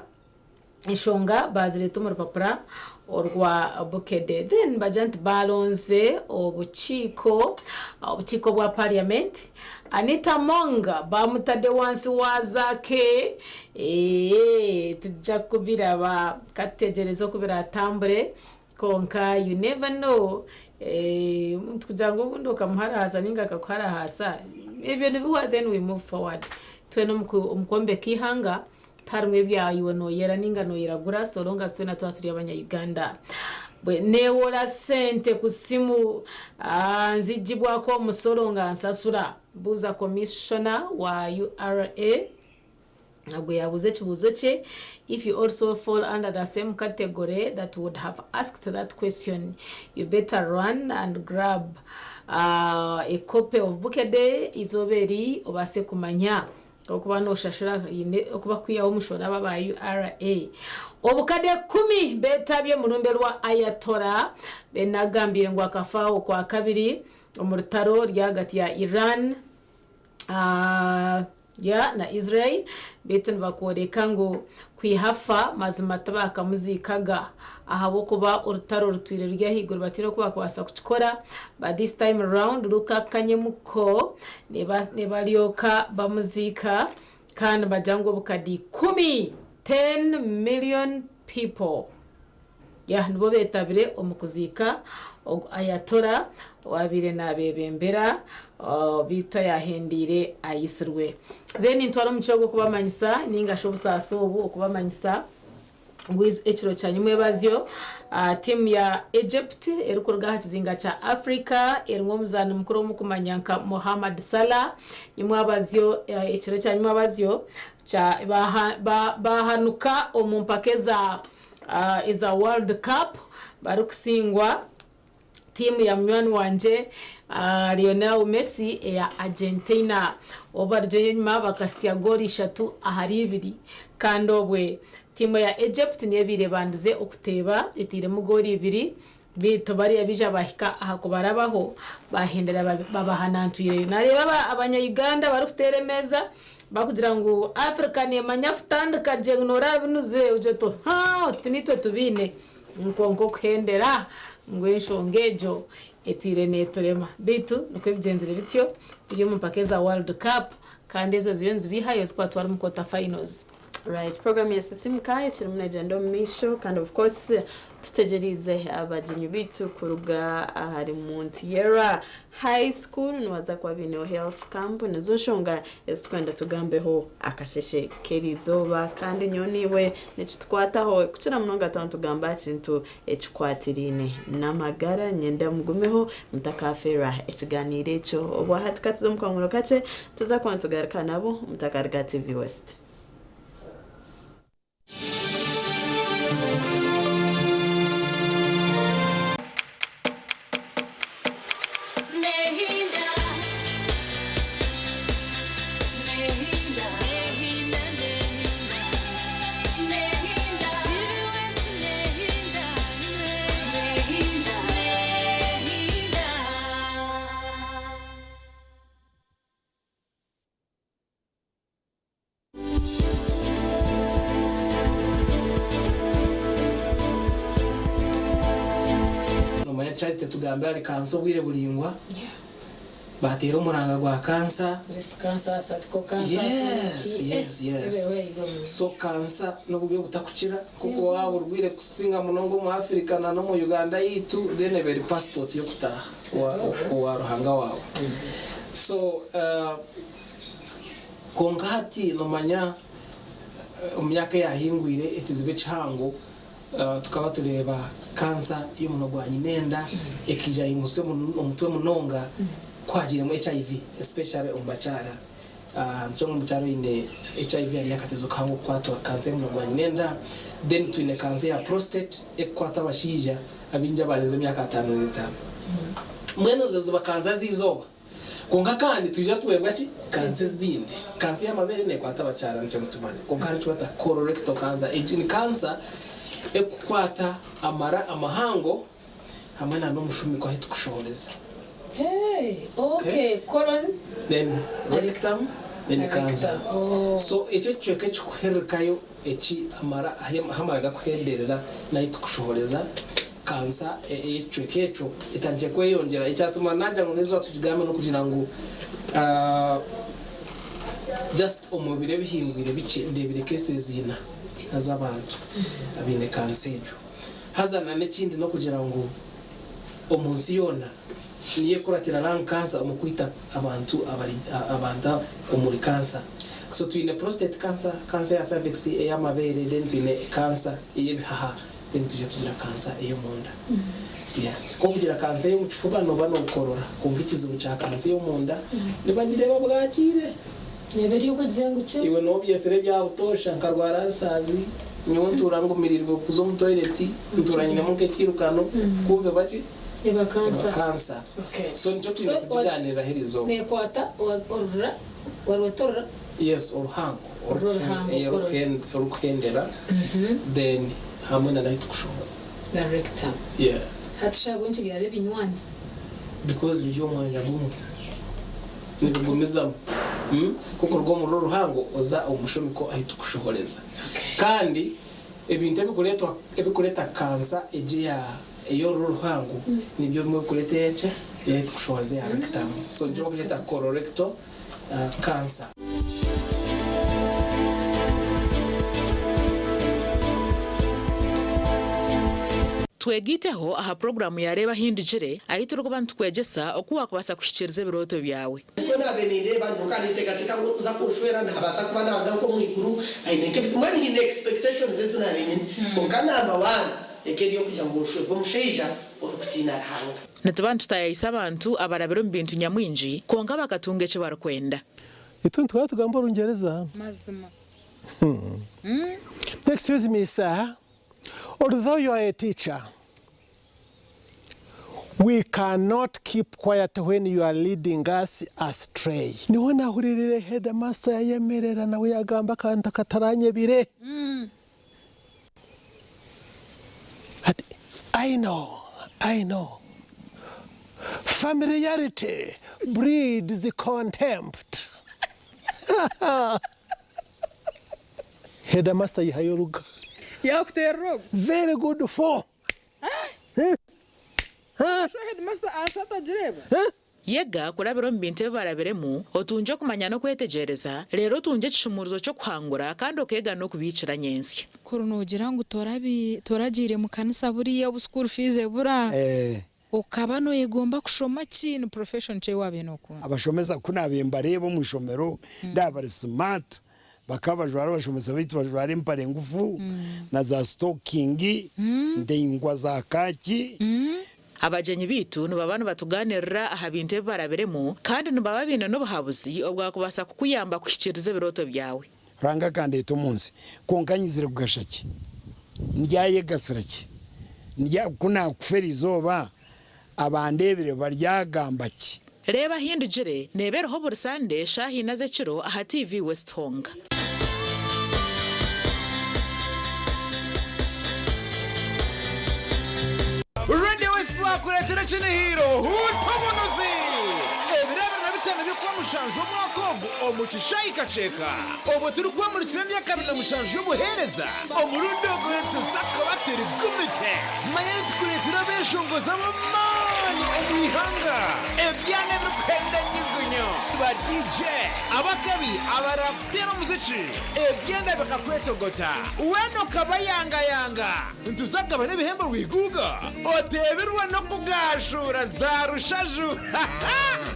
Speaker 2: Enshonga bazireeta omu rupapura orwa Bukedde. Then nibagira nti baaronze obukiiko obukiiko bwa parliament. Anita Among bamutadde wansi wa Zaake. Eeh tujja kubiraba katutegyereze oku biratambure kwonka you never know eh, omuntu kugira ngu obundi okamuharahaasa ninga akakuharahaasa ebyo nibihwa then we move forward. Twena omu kwombeka eihanga Tiharimu ebya iwe noyera ninga noyiragura so long as twena twaba turi abanya Uganda. Bwe newora sente ku simu nzijibwako omusoro nga nsasura? Buuza commissioner wa ura gwe yabuuza ekibuuzo kye. If you also fall under the same category that would have asked that question you better run and grab a copy of Bukedde eizooba eri obaase kumanya. Okuba noshashura haine oku bakwihaho omushoro aba aba URA. Obukade kumi betabye omu rumbe rwa Ayatollah Benagambiire ngu akafa okwakabiri omu rutaro ruri ahagati ya Iran na Israel beitu nibakworeka ngu kwiha afa mazima tibakamuziikaga ahabw'okuba orutaro rutwire ruri ahaiguru bataine oku bakubaasa kukikora but this time round rukakanyemuko nibaryoka bamuziika kandi nibagira ngu obukade ikumi, 10 million people, yeah, nibo betabire omu kuziika ogu Ayatollah owabaire nabebembera beitu ayahendeire aitsirwe. Then nitwara omugisha ogu okubamanyisa ninga shi obusaasi obu okubamanyisa ngu ekiro kya nyimwebazyo tiimu ya Egypt erikuruga aha kizinga kya Africa erimu omuzaani mukuru omukumanya nka Mohammad Salah nyimwabazyo ekiro kya nyimwabazyo bahanuka omu mpaka eza World Cup barikusingwa Tiimu ya munywani wangye Lionel Messi eya Argentina obu barugyeyo enyima bakatsya goolo ishatu ahari ibiri kandi obwe tiimu eya Egypt niyo ebaire ebandize okuteeba etairemu goolo ibiri beitu bariya baija bahika aha kubarabaho bahendera babahanantwireyo. Nareeba abanya Uganda barikuteera emeeza bakugira ngu Africa nemanya kutandika gye ngu noraba binuzire ogira oti haa oti nitwe tubiine. Kwonka okuhendera ngu enshonga egyo etwire neeturema. Beitu nikwo bigyenzire bityo, turi omu mpaka eza World Cup kandi ezo ziriyo nizibihayo zikubatwara omu quarter finals.
Speaker 1: Right, program ya Sisimuka ekirimu negyenda omu maisho kandi of course tutegyereize abagyenyi baitu kuruga ahari Muntuyera High School nibaza kuba baineho health camp nizo nshonga ezi turikwenda tugambeho akasheshe k'erizooba kandi nyowe naiwe nikitukwataho kukira munonga twaba nitugamba aha kintu ekikwatiraine n'amagara nyenda mugumeho mutakafeerwa ekiganiiro ekyo obwahati katuze omu kahumuro kakye tuza kuba nitugaruka nabo mutakaruga TV West.
Speaker 8: Nomanya Charity tugambe ahari kansa obwire buraingwa bateera omuranga gwa kansa.
Speaker 2: Breast cancer, cervical cancer,
Speaker 8: Yes,
Speaker 2: ki,
Speaker 8: yes,
Speaker 2: eh,
Speaker 8: yes.
Speaker 2: everywhere you go.
Speaker 8: So kansa n'oburyo obutakukira nk'oku waaba orwaire kusinga munonga omu Africa na n'omu Uganda yaitu then eba eri passport y'okutaaha owa owa Ruhanga waawe. So uh, Kwonka hati nomanya Omu myaka eyahingwire ekizibu ekihango tukaba tureeba kansa y'omunwa gwa nyinenda ekaija yaimutsya omutwe munonga ku hagiiremu HIV especially omu bakyara. Nikyo ngu omukyara oine HIV ari akatezo kahango kukwatwa kansa y'omunwa gwa nyinenda. Then twine kansa eya prostate ekukwata abashaija abaingi abarenze emyaka 55. Mbwenu ezo ziba kansa z'eizooba. Kwonka kandi twija twebwa ki? Kansa ezindi. Kansa y'amabeere neekwata abakyara nikyo nitumanya. Kwonka hariho eki bata colorectal cancer. Egi ni kansa ekukwata amara amahango hamwe na n'omushumiko ahu tukushohoreza.
Speaker 7: Hey, okay, colon.
Speaker 8: Then rectum, then cancer.
Speaker 7: Oh.
Speaker 8: So ekyo ekicweka ekikuhererekayo eki amara ahu amara gakuhenderera n'ahu tukushohoreza. Kansa ey'ekicweka ekyo etandikire kweyongyera. Ekyatuma naagira ngu n'eizooba tugigambe n'okugira ngu just omu biro ebihingwire bikye ndeebire cases ina z'abantu abaine kansa egyo. Haza na n'ekindi n'okugira ngu omu nsi yoona niyo ekuratira lung cancer omu kwita abantu abari abantu omuri kansa. So twine prostate cancer, kansa eya cervix, ey'amabeere then twine kansa ey'ebihaha. Then twija tugira kansa ey'omunda. Yes. Ku okugira kansa ey'omu kifuba nooba nookorora, kwonka ekizibu kya kansa ey'omunda nibagireeba bwakiire.
Speaker 2: Neeba eri okugira ngu ki?
Speaker 8: Iwe noobyesera ebya butoosha, nkarwara alsazi, nyowe ntuura ngumirirwe kuza omu toilet, ntuura nyinemu nk'ekiirukano, kumbe baki?
Speaker 2: Eba kansa.
Speaker 8: Eba kansa.
Speaker 2: Okay.
Speaker 8: So nikyo twine
Speaker 2: So,
Speaker 8: kugigaaniiriraho erizooba.
Speaker 2: Neekwata orura, warweta orura?
Speaker 8: Yes, oruhango
Speaker 2: Oruhango,
Speaker 8: orukuhendera then hamwe na nahi tukushohora.
Speaker 2: Na rectum.
Speaker 8: Yes.
Speaker 2: Hati shi ahabw'enki byaba ebinywani?
Speaker 8: Because biri omu mwanya gumwe. Nibigumizamu. Ku okuruga omuri oruhango oza omu mushumiko ahi tukushohoreza. Kandi ebintu ebikureetwa ebikureeta kansa egi eya ey'orura oruhango nibyo bimwe ebikureeta eyaki eyahi tukushohoreza eya rectum. So nikyo bakugyeta colorectal Cancer.
Speaker 9: Twegaiteho aha puroguraamu ya Reeba Ahindugire, ahu turikuba nitukwegyesa oku waakubaasa kuhikiiriza ebirooto byawe.
Speaker 10: Nikwo naabaire nindeeba nyowe ka ninteekateeka ngu orikuza kunshwera naabaasa kuba naaruga nk'omu iguru aine nk'ebi mbwenu nyine expectations ezi naabaire nyine kwonka number one eka eri ey'okugira ngu nshwerwe omushaija orikutiina Ruhanga.
Speaker 9: Nituba nitutaayaayisa abantu abarabire omu bintu nyamwingi kwonka bakatunga eki barikwenda.
Speaker 11: Itwe nituba tugamba Orungyereza.
Speaker 7: Mazima.
Speaker 11: Excuse me sir, although you are a teacher, we cannot keep quiet when you are leading us astray. Niho nahuriirire headmaster yayemerera nawe yagamba akantu akataranyebire. Ati, I know, I know. Familiarity breeds contempt. Headmaster yihayo oruga.
Speaker 7: Yakuterera ogu.
Speaker 11: Very good for.
Speaker 7: Sho headmaster ansi atagireba.
Speaker 9: Yega kurabira omu bintu ebi barabiremu, otungye okumanya n'okwetegyereza, reero otungye ekishumuurizo ky'okuhangura kandi okeega n'okubiikira nyentsya.
Speaker 7: Kuri noogira ngu toragiire mu kanisa buriya obu school fees ebura, okaba noyegomba kushoma ki? Ni profession ki ei waabaire nookunda?
Speaker 12: Abashomesa ku naabaire mbareeba omu ishomero ndaaba bari smart, bakaba bajwara abashomesa baitu bajwara empare ngufu na za sitokingi ndaingwa za kaaki.
Speaker 9: Abagyenyi baitu nibaba nibatugaaniirira aha bintu ebi barabiremu kandi nibaba baine n'obuhabuzi obwakubaasa kukuyamba kuhikiiriza ebirooto byawe.
Speaker 12: Ruhanga akandeeta omu nsi, kwonka nyizire kugasha ki? Ndyayegasira ki? Ndya, ku naakufa eriizooba, abandeebire baryagamba ki?
Speaker 9: Reeba Ahindugire neeba eriho buri Sande shaaha ina z'ekiro aha TV West Honga.
Speaker 6: Radio West bakureetera ekinihiiro Huuta Obunuzi! Ebiro 25 by'Okwamushanju omwaka ogu omu kishaayi Kakyeka obwo turikwemurikira emyaka 27 y'obuheereza omurundi ogu nituza kuba turi gumite. Manya nitukureetera abeeshongozi ab'amaani omu ihanga, ebyana ebirikuhenda nyugunyu, ba DJ ab'akabi abaraakuteera omuziki, ebyanda bikakwetogota weena okabayangayanga. Nituza kugaba n'ebihembo rwiguuga oteebirwe n'okugaashuura za rushaju.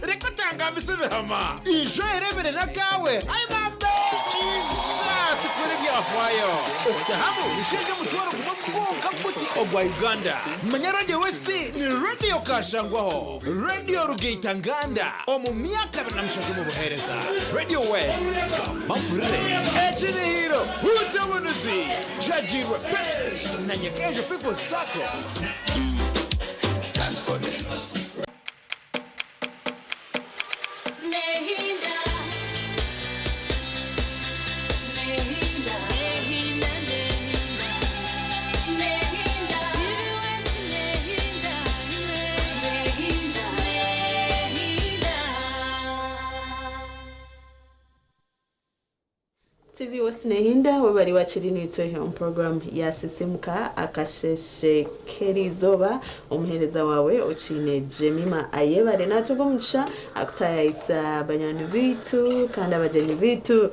Speaker 6: Reka otangambise ebihama, ija oyereebere n'akaawe. Ai bambe! Ija tukore ebyafaayo! Fayo. Okutahamu ni shente omutwaro gumwe gwonka guti ogwa Uganda. Manya Radio West ni Radio Kashangwaho, Radio Rugaita Nganda omu myaka 27 omu buheereza. Radio West, gamba mpurire. Ekinihiro, Huta Bunuzi, Kyagiirwe Pepsi na Nyakaijo People's Sacco.
Speaker 13: Nehinda, nehinda, nehinda, nehinda, nehinda, nehinda, nehinda.
Speaker 1: TV West Nehinda webari wakiri nitwe omu program ya Sisimuka akasheshe k'erizooba. Omuheereza wawe okiine Jemima Ayebare natuga omugisha akutayayisa banywani bitu kandi abagyenyi bitu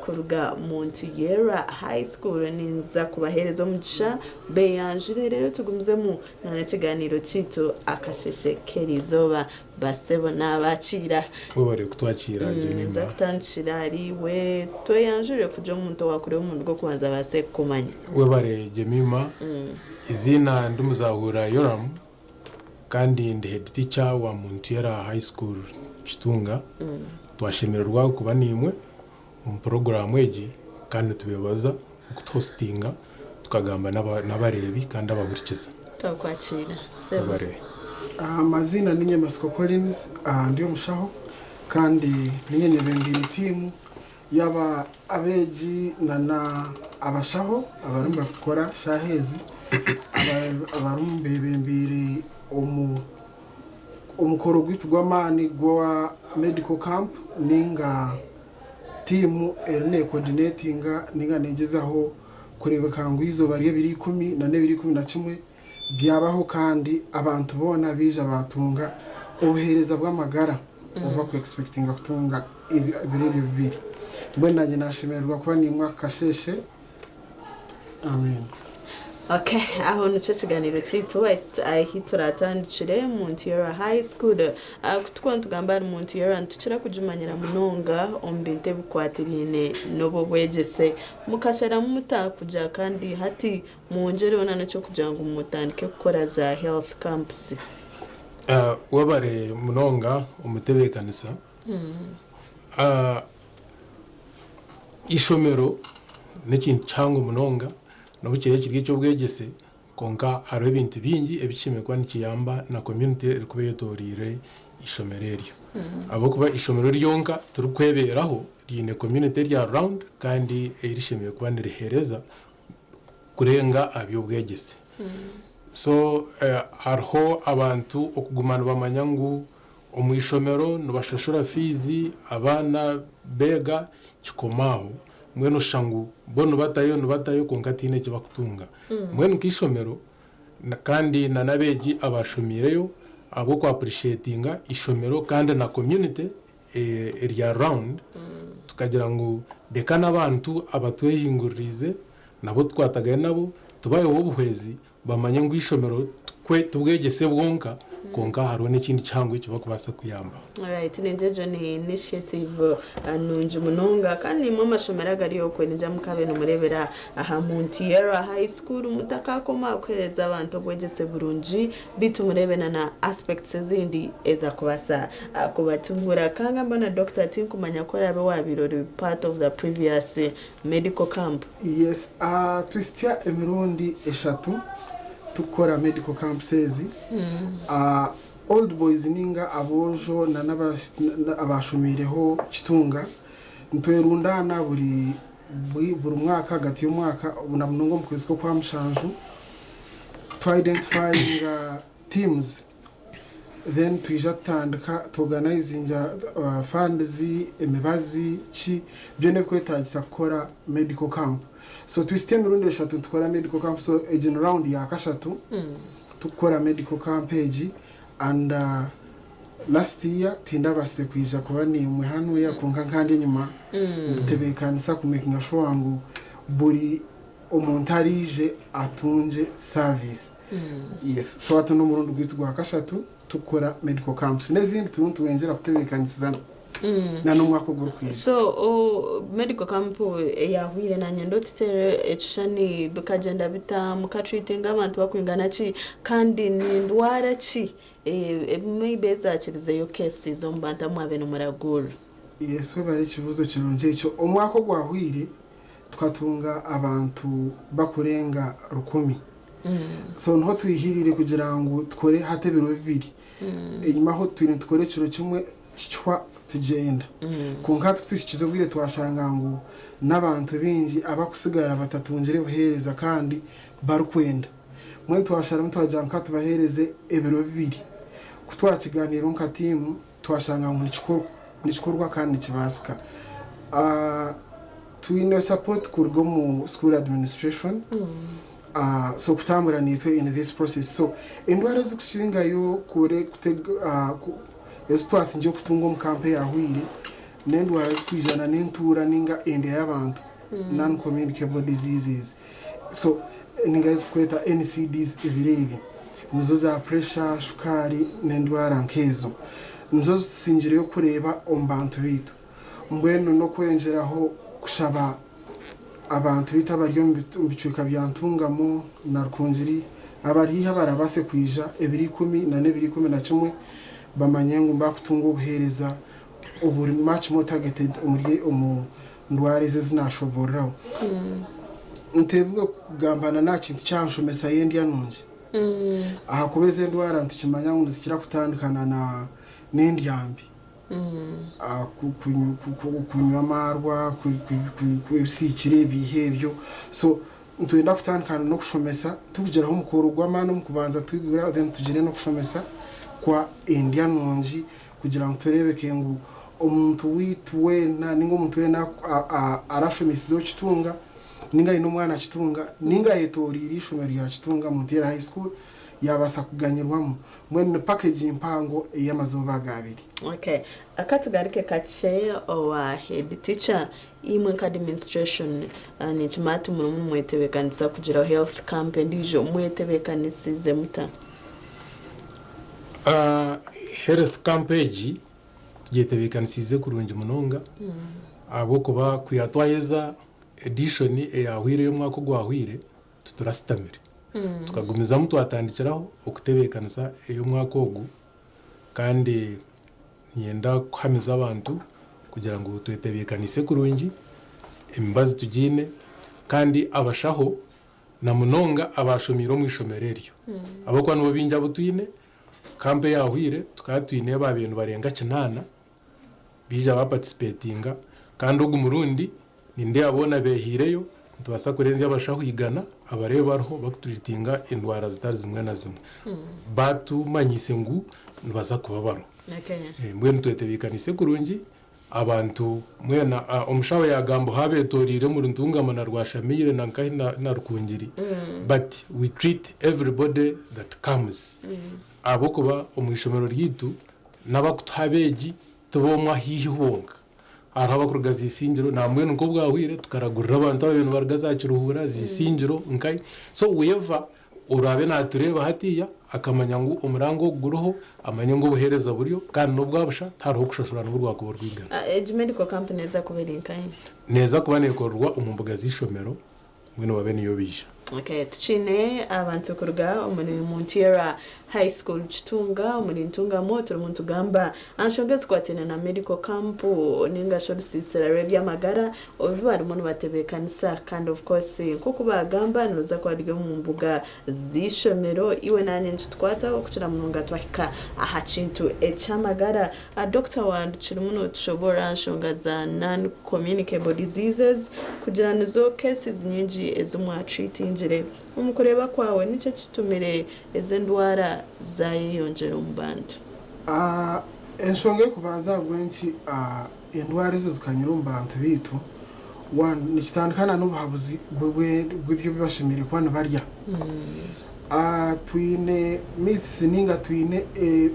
Speaker 1: kuruga Muntu Yera High School. Ninza kubaheereza omugisha beyanjure, rero tugumizemu n'ekiganiro kitu akasheshe k'erizooba. Basebo n'abakiira.
Speaker 14: Webare kutwakira.
Speaker 1: Nza
Speaker 14: Jemima.
Speaker 1: Kutandikira ariwe, tweyanjure kuja omuntu wakureba omuntu gw'okubanza baase kukumanya.
Speaker 14: Webare, Jemima. Izina ndimuzahura Yoram kandi ndi head teacher wa Muntuyera High School, Kitunga. Twashemererwa kuba nimwe omu poroguramu egi kandi tubebaza okutuhositinga tukagamba n'abareebi kandi abahurikiza.
Speaker 1: Twakwakira, sebo.
Speaker 14: Webare.
Speaker 15: Amazina ninye Masiko Collins, ndi omushaho kandi ninye nyebembire tiimu yaba abeegi nana abashaho abarimu bakukora shaaha ezi, abarimu bebembiire omu omukoro gwaitu gw'amaani gwa medical camp, ninga tiimu eri necoordinatinga ninga negyezaho kureebeka ngu izooba ry'ebiro 10 na n'ebiro 11 byabaho kandi abantu boona baija batunga obuheereza bw'amagara obu bakuexpectinga kutunga ebiro ebyo 2. Mbwenu nanye nashemererwa kuba nimwe aka kasheshe. Amen.
Speaker 1: Okay, aho nikyo kiganiro kiitu ahi turatandikire Muntuyera High School. Kutukuba nitugamba ahari Muntuyera, nitukira kugimanyira munonga omu bintu ebikwatiriine n'obu obwegyese. Mukasharamu muta kugira kandi hati mwongyereho n'ekyokugira ngu mutandike kukora za health camps?
Speaker 14: Webare munonga omutebeekanisa. Ishomero n'ekintu kihango munonga, n'obu kiri kiri eky'obwegyese, konka hariho ebintu bingi ebikishemereire kuba nikiyamba na community erikuba eyetoreire ishomero eryo, ahabw'okuba ishomero ryonka tirikweberaho, riine community erya round kandi erishemereire kuba niriheereza kurenga aha by'obwegyese. So hariho abantu okuguma nibamanya ngu omu ishomero nibashashura fiizi, abaana beega, kikomaaho. Mbwenu oshusha ngu bo nibatayo nibatayo konka tihaine eki bakutunga. Mbwenu nk'ishomero kandi na n'abeegi abashomiireyo, ahabw'okuappreciatinga ishomero kandi na community erya round, tukagira ngu reka n'abantu abatwehinguririze nabo tukwatagane nabo, tubaheho obuhwezi, bamanye ngu ishomero twe tubwegyese bwonka, konka hariho n'ekindi kihango eki bakubaasa kuyamba.
Speaker 1: Alright, ninjejo ni initiative nungi munonga kandi nimwe amashomero agari okwe ninja mukabe nimurebera aha Muntuyera High School mutakakoma kuhereza abantu obwegyese burungi, bitu murebe na aspects ezindi ezakubasa kubatungura. Kanga mbona Dr. tinkumanya ko arabe wabirori part of the previous medical camp.
Speaker 15: Yes, twisitya emirundi 3 tukora medical camps ezi. Old boys ninga abojo na abashomireho Kitunga ntwerundana buri mwaka hagati y'omwaka na munonga omu kwezi kwa 7, twidentifyinga teams, then twija tutandika tuorganizinga funds, emibazi ki byona ebikwetagisa kukora medical camp. So twisite emirundi 3 tukora medical camp, so egi ni round ya kashatu tukora medical camp egi. And last year tindabase kwija kuba nimwe hano, konka nkandi enyuma ntebekanisa kumakinga sure ngu buri omuntu arije atunge service. Yes, so ati n'omurundi gwaitu gwa kashatu tukora medical camps, n'ezindi turimu tuwengyera kutebekanisiza. Na n'omwaka ogurikwija.
Speaker 1: So o, medical camp eyahwire nanye ndotutere ekishushani bikagyenda bita mukatreatinga abantu bakwingana ki kandi ni ndwara ki eh, maybe ezakirizeyo cases omu bantu abu mwabe nimuragurira?
Speaker 15: Yes, webare ekibuuzo kirungi ekyo. Omwaka ogwahwire tukatunga abantu bakurenga 1000. So niho twihirire kugira ngu tukore hati ebiro bibiri. Enyimaho twine nitukora ekiro kimwe kicwa tugyenda. Kwonka hati kutuhikize obwire twashanga ngu n'abantu baingi abakusigara batatungire buheereza kandi barikwenda. Mbwenu twasharamu twagira ngu katubaheereze ebiro bibiri. Ku twakiganiireho nka tiimu twashanga ngu nikikorwa kandi nikibaasika. Twine support kuruga omu school administration so kutambura naitwe in this process. So endwara ezikusingayo kure ezi twasingire kutunga omu kampa eyahwire n'endwara ezikwijana n'entuura ninga endya y'abantu, non-communicable diseases, so ninga ezitweta NCDs. Ebiro ebi nizo za pressure, shukaari n'endwara nk'ezo nizo zitusingireyo kureeba omu bantu baitu. Mbwenu n'okwongyeraho kushaba abantu baitu abari omu bicweka bya Ntungamo na Rukungiri abari haihi abarabaase kwija ebiro 10 na n'ebiro 11 bamanye ngu bakutunga obuheereza oburi much more targeted omuri omu ndwara ezi ezinashoboreraho. Nteebwe kugambana nta kintu kyanshomesa y'endya nungi ahakuba ezi endwara nitukimanya ngu nizikira kutandikana na n'endya mbi, kunywa amarwa, ebisiikire, ebiiha ebyo. So nitwenda kutandikana n'okushomesa tukugiraho omukoro gw'amaani omu kubanza twigura, then tugire n'okushomesa kwa endya nungi kugira ngu tureebeke ngu omuntu waitu weena ninga omuntu weena arashomesizeho Kitunga ninga aine omwana Kitunga ninga ayetoriire eishomero rya Kitunga Munteera High School yabaasa kuganyirwamu. Mbwenu ni package mpango ey'amazooba aga abiri.
Speaker 1: Okay. Akatugaruke kakye owa head teacher. Imwe nka administration, ninkimanya ati murimu nimwetebeekanisa kugira health camp endiijo, mwetebeekanisize muta?
Speaker 14: Health camp egi tugyetebeekanisiize kurungi munonga ahabw'okuba kwiha twaheza edition eyahwire y'omwaka ogwahwire titurasitamire, tukagumizamu twatandikiraho okutebeekanisa ey'omwaka ogu. Kandi niinyenda kuhamiza abantu kugira ngu twetebeekanise kurungi, emibazi tugiine kandi abashaho na munonga abashomiire omu ishomero eryo ahabw'okuba nibo baingi abu twine. Kampa eyahwire tukaba twine babaire nibarenga 8 baija baparticipatinga, kandi ogu murundi nindeeba boona behiireyo nitubaasa kurenzya abashaho 100 abareebe bariho bakutreatinga endwara zitari zimwe na zimwe. Batumanyise ngu nibaza kuba bariho. Mbwenu twetebeekanise kurungi abantu mwena. Omushaho yagamba habetoriire omuri Ntungamo na Rwashamaire na nkahi na Rukungiri, but we treat everybody that comes ahabw'okuba omu ishomero ryaitu n'abakutuha abeegi tibomwe haihi bonka, hariho abakuruga Zisingiro. Nambwenu nk'obwahwire tukaragurira abantu ababaire nibaruga za Kiruhura, Zisingiro, nkai. So whoever oraabe natureeba hatiya akamanya ngu omurango ogu guriho, amanye ngu obuheereza buriyo kandi n'obwabusha, tihariho kushashura n'obu rwakuba orwigana.
Speaker 1: Egi medical camp neeza kuba eri nkahi?
Speaker 14: Neeza kuba neekorerwa omu mbuga z'ishomero, mbwenu babe niyo baija.
Speaker 1: Okay, tukiine abantu kuruga omuri Munteera High School Kitunga omuri Ntungamo. Turimu nitugamba aha nshonga ezikwataine na medical camp ninga shi orusiisira rw'ebyamagara oru barimu nibatebeekanisa. Kandi of course nk'oku bagamba niruza kuba ruri omu mbuga z'ishomero. Iwe nanye nikitukwataho okukira munonga twahika aha kintu eky'amagara. Dr wandu kirimu notushoborora aha nshonga za non communicable diseases kugira nizo cases nyingi ezi mwatreatingire. Omu kureeba kwawe nikyo kitumire ezi endwara zayeyongyera omu bantu?
Speaker 15: Enshonga y'okubanza ahabw'enki endwara ezo zikanyura omu bantu baitu, one, nikitandikana n'obuhabuzi bw'ebyo bibashemereire kuba nibarya. Twine myths ninga twine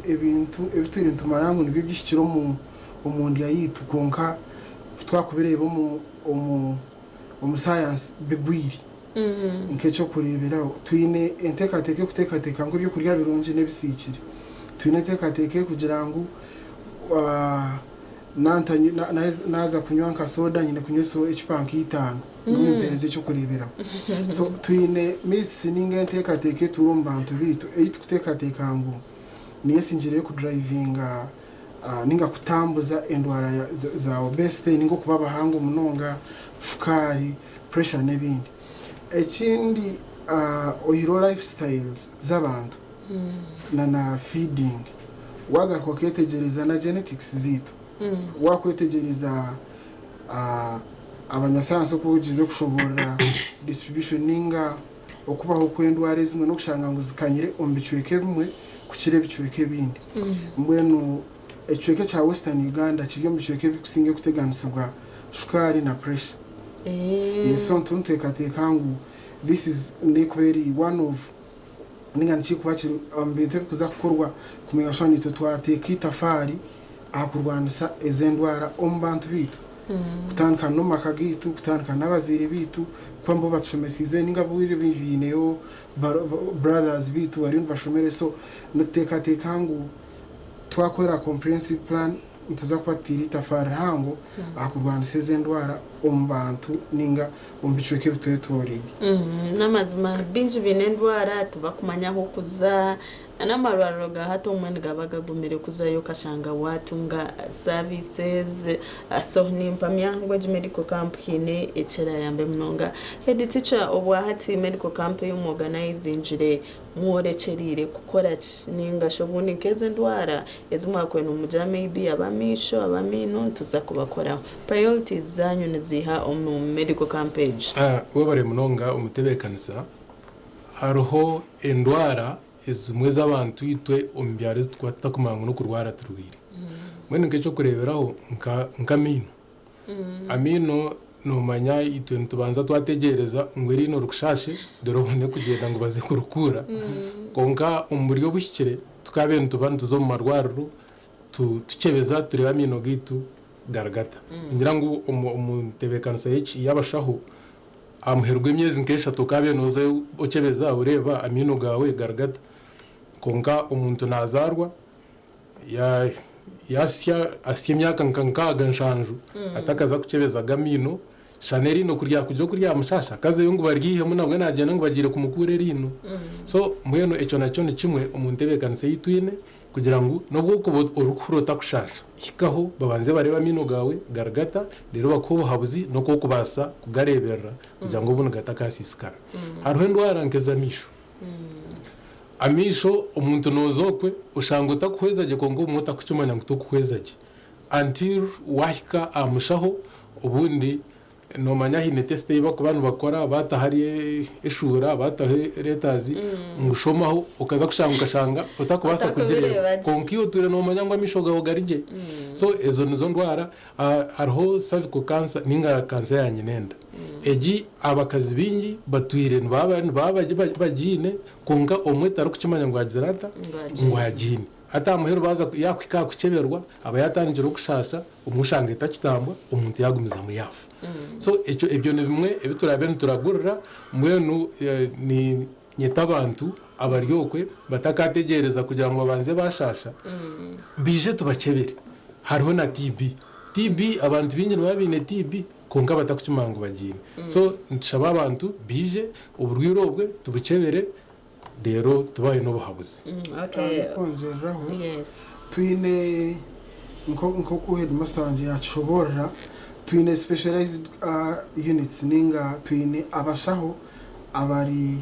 Speaker 15: ebintu ebi twine nitumanya ngu nibyo bihikire omu ndya yaitu, kwonka twakubireeba omu science bigwire. Nk'ekyokureeberaho, twine enteekateeka y'okuteekateeka ngu ebyokurya birungi n'ebisiikire. Twine enteekateeka erikugira ngu Nantanywa na- na- naaza kunywa nka soda nyine kunywa ecupa nk'itaano nimpeereza ekyokureeberaho. So twine myths ninga enteekateeka eturi omu bantu biitu ei tukuteekateeka ngu niyo esingire y'okudrivinga ninga kutambuza endwara za obesity ninga okuba abahango munonga, shukaari, pressure n'ebindi. Ekindi oihireho lifestyles z'abantu na na feeding, waagaruka okeetegyereza na genetics zaitu, waakwetegyereza abanyasayansi oku bagize kushoboorora distribution ninga okubaho kw'endwara ezimwe n'okushanga ngu zikanyire omu bicweka ebimwe kukira ebicweka ebindi. Mbwenu ekicweka ekya Western Uganda kiri omu bicweka ebirikusinga kuteganisibwa shukaari na pressure. Yes, so nituteekateeka ngu this is nekuba eri one of ninga nikikuba kiri omu bintu ebikuza kukorwa kumenya sure nitwe twateeka itafaari aha kurwanisa ezi endwara omu bantu biitu. Kutandika n'omu maka gaitu, kutandika n'abazaire biitu, kuba nibo batushomesiize ninga bwire biineyo brothers biitu bariyo nibashomere. So nituteekateeka ngu twakora comprehensive plan nituza kuba tutiire itafaari rihango aha kurwanisa ezi endwara omu bantu ninga omu bicweka ebitwetoreire.
Speaker 1: N'amazima baingi baine endwara tibakumanya ahu kuza n'amarwariro ga hati obumwe nigaba gagumire kuzayo okashanga watunga services. So nimpamya ngu egi medical camp haine ekirayambe munonga. Head teacher, obwa hati medical camp ei muorganizingire mworekyereire kukora ki, ninga shi obundi nk'ezi endwara ezi mwakwenda nimugira maybe ab'amaisho, ab'amaino nituza kubakoraho, priorities zanyu niziiha omu medical camp egi?
Speaker 14: Webare munonga omutebeekanisa. Hariho endwara ezimwe z'abantu itwe omu byaro ezi tukuba tutakumanya ngu n'okurwara turwaire. Mbwenu nk'ekyokureeberaho nk'amaino. Amaino noomanya itwe nitubanza twategyereza ngu eriino rikushashe reero obone kugyenda ngu baze kurikuura. Kwonka omu buryo obuhikire tukaabaire nituba nituza omu marwariro tukyebeza tureebe amaino gaitu gari gata. Ningira ngu omu ntebeekanisa y'abashaho aha muheru gw'emyezi nk'eshatu okaabaire noozayo okyebeza oreeba amaino gaawe gari gata. Kwonka omuntu naazaarwa yasya asya emyaka nka 6, 7 atakaza kukyebezaga amaino, shana eriino ku ryakugira oku ryamushasha akazayo ngu baryihemu nabwe nagyenda ngu bagiire kumukuura eriino. So mbwenu ekyo nakyo ni kimwe omu ntebeekanisa ei twine kugira ngu n'obu orikuba orikuhurira otakushasha, hikaho babanze bareebe amaino gaawe gari gata, reero bakuhe obuhabuzi n'oku orikubaasa kugareeberera kugira ngu obundi gatakasiisikara. Hariho endwara nk'ez'amaisho. Amaisho omuntu nooza okwe oshanga otakuhweza gye kwonka obumwe otakukimanya ngu tokuhweza gye until waahika aha mushaho. Obundi noomanya haine test ei barikuba nibakora, baataho hariya eshuura, baataho letters ngu shomaho, okaza kushanga okashanga otakubaasa kugireeba
Speaker 1: Otakubireeba gye.
Speaker 14: Kwonka iwe otwire noomanya ngu amaisho gaawe gari gye. So ezo nizo ndwara. Hariho cervical cancer ninga kansa ya nyinenda. Egi abakazi baingi batwire nibaba nibaba bagiine kwonka omwe tarikukimanya ngu agizire ata? Ngu agiine. Hati aha muheru baaza yaakuhika aha kukyeberwa aba yaatandikire okushasha, obumwe oshanga etakitambwa omuntu yaagumizamu yaafa. So ekyo ebyo ni bimwe ebi turaabe nituragurira. Mbwenu ni nyeta abantu abari okwe batakategyereza kugira ngu babanze baashasha, baije tubakyebere. Hariho na TB. TB abantu baingi nibaba baine TB kwonka batakukimanya ngu bagiine. So nitushaba abantu baije oburwaire obwe tubukyebere reero tubahe n'obuhabuzi.
Speaker 15: Kwongyereraho, twine nk'oku headmaster wangye yakishoboorora, twine specialized units ninga twine abashaho abari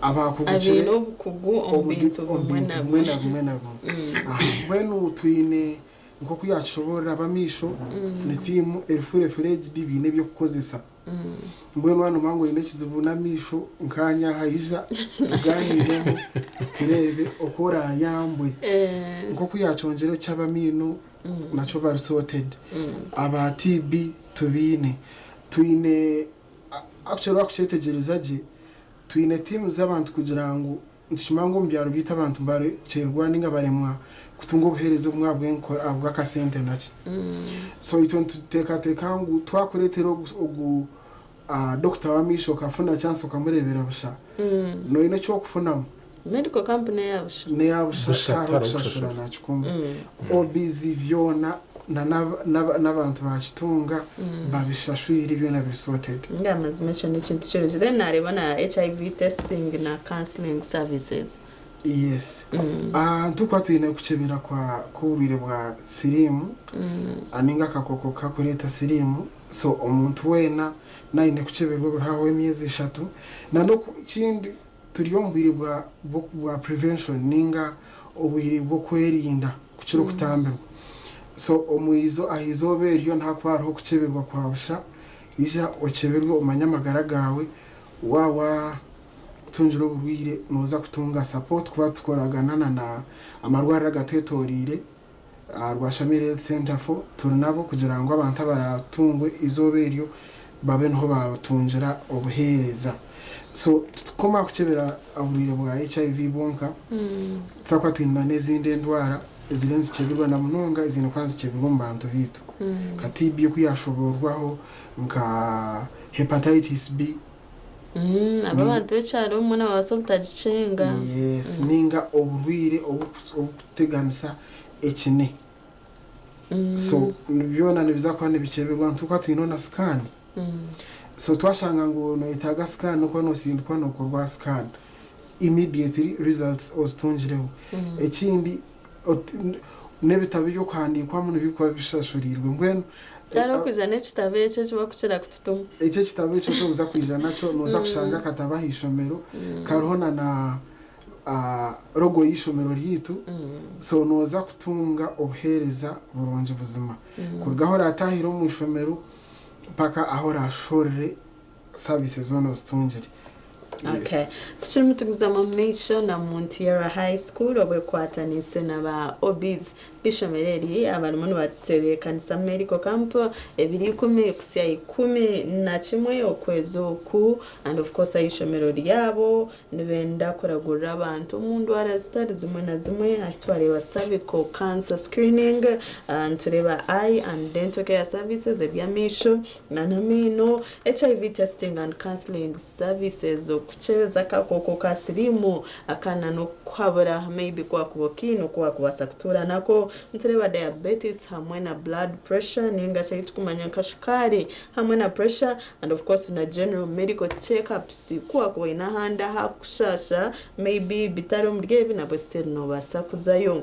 Speaker 15: abakugukire
Speaker 1: abaine obukugu omu bintu
Speaker 15: omu
Speaker 1: bimwe
Speaker 15: bintu
Speaker 1: na
Speaker 15: bimwe
Speaker 1: bimwe.
Speaker 15: Na bimwe na bimwe. Aha, mbwenu twine nk'oku yakishoboorora ab'amaisho ni tiimu eri fully fledged biine ebyokukozesa. Mbwenu hano mangu oine ekizibu n'amaisho nkanya haija tuganireho tureebe oku orayambwe. Nk'oku yakyongyera eky'abamaino nakyo bari sorted. Aba TB tubiine, twine actually wakukyetegyereza gye, twine tiimu z'abantu kugira ngu nitukimanya ngu omu byaro byaitu abantu barekyerwa ninga baremwa kutunga obuheereza obumwe ahabw'akasente naki. So itwe nituteekateeka ngu twakureetera ogu dokita w'amaisho okafuna chance okamureebera busha, noine ekyokufunamu.
Speaker 1: Medical camp n'eyabusha.
Speaker 15: N'eyabusha.
Speaker 14: Busha,
Speaker 15: tihariho
Speaker 14: tihariho
Speaker 15: kushashura
Speaker 14: kushashura.
Speaker 15: Nakikumwe OBs byona na n'abantu bakitunga babishashwire, byona biri sorted.
Speaker 1: Nga amazima ekyo n'ekintu kirungi. Then nareeba na HIV testing na counseling services.
Speaker 15: Yes. Ah, nitukuba twine kukyebera kwa k'oburwaire bwa siriimu ninga akakooko kakureeta siriimu. So omuntu weena naine kukyeberwa buri haho emyezi 3. Na n'ekindi, turi omu bwire bwa prevention ninga obwire bw'okwerinda kukira okutambirwa. So omwizo aha izooba eryo nihakuba hariho okukyeberwa kwa busha. Ija okyeberwe, omanye amagara gaawe. Waaba watungire oburwaire, nooza kutunga support kuba tukoragana na amarwariro agatwetoreire. Rwashamire Health Center 4 turi nabo kugira ngu abantu abaratungwe izooba eryo babe niho batungira obuheereza. So tutukoma kukyebera oburwaire bwa HIV bwonka, tuza twine n'ezindi endwara eziri nizikyeberwa, na munonga ezine kuba nizikyeberwa omu bantu biitu, nka TB oku yashoborwaho, nka hepatitis B.
Speaker 1: Aba abantu b'ekyaro omwe nibabaasa obutagicenga.
Speaker 15: Yes, ninga oburwaire obukuteganisa ekine. So byona nibiza kuba nibikyeberwa. Nitukuba twine na scan. So twashanga ngu noyetaaga scan, nokuba nosindikwa nokorwa scan, immediately results ozitungireho. Ekindi, n'ebitabo by'okuhandikwamu nibikuba bishashurirwe mbwenu.
Speaker 1: Kyari okwija n'ekitabo ekyo ekibakukira kututuma.
Speaker 15: Ekyo ekitabo ekyo tokuza kwija nakyo, noza kushanga akatabo aha ishomero kariho na logo y'ishomero ryitu. So noza kutunga obuheereza burungi buzima kuruga aho oratahire omu ishomero mpaka aho orashorere, services zoona ozitungire.
Speaker 1: Okay. Tukirimu tuguzamu omu maisho na Muntiera High School obwekwatanise na ba OBs b'ishomero eri abarimu nibatebeekanisa medical camp 20 kusya 11 okwezi oku. And of course aishomero ryabo nibenda kuragurira abantu omu ndwara zitari zimwe na zimwe. Ahi twareeba cervical cancer screening, nitureeba eye and dental care services, eby'amaisho na n'amaino, HIV testing and counseling services, okukyebeza akakooko ka siriimu akana n'okuhabura maybe kwakuba okiine oku wakubaasa kutuura nako. Nitureeba diabetes hamwe na blood pressure, ninga shi tukumanya nka shukaari hamwe na pressure, and of course na general medical checkups. Kuwakuba oine ahandi ahakushasha, maybe bitari omuri ebi, nabwe still nobaasa kuzayo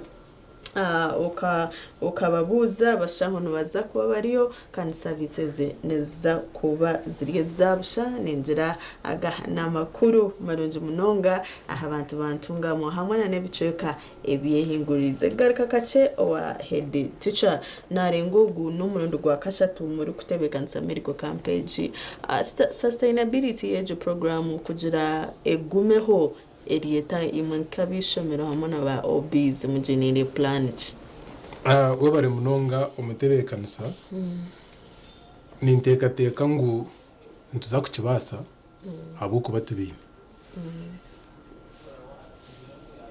Speaker 1: ukababuuza. Abashaho nibaza kuba bariyo kandi services niziza kuba ziri ezabusha. Ningira aga n'amakuru marungi munonga aha bantu bantungamo hamwe na n'ebicweka ebyehinguririze. Garuka kakye owa head teacher. Narenga ogu n'omurundi gwa kashatu muri kutebeekanisa medical camp egi. Sustainability y'egyo program kugira egumeho eryeta, imwe nk'ab'ishomero hamwe na ba OBs muginiire plan ki?
Speaker 14: Webare munonga omutebeekanisa. Ninteekateeka ngu nituza kukibaasa ahabw'okuba tubiine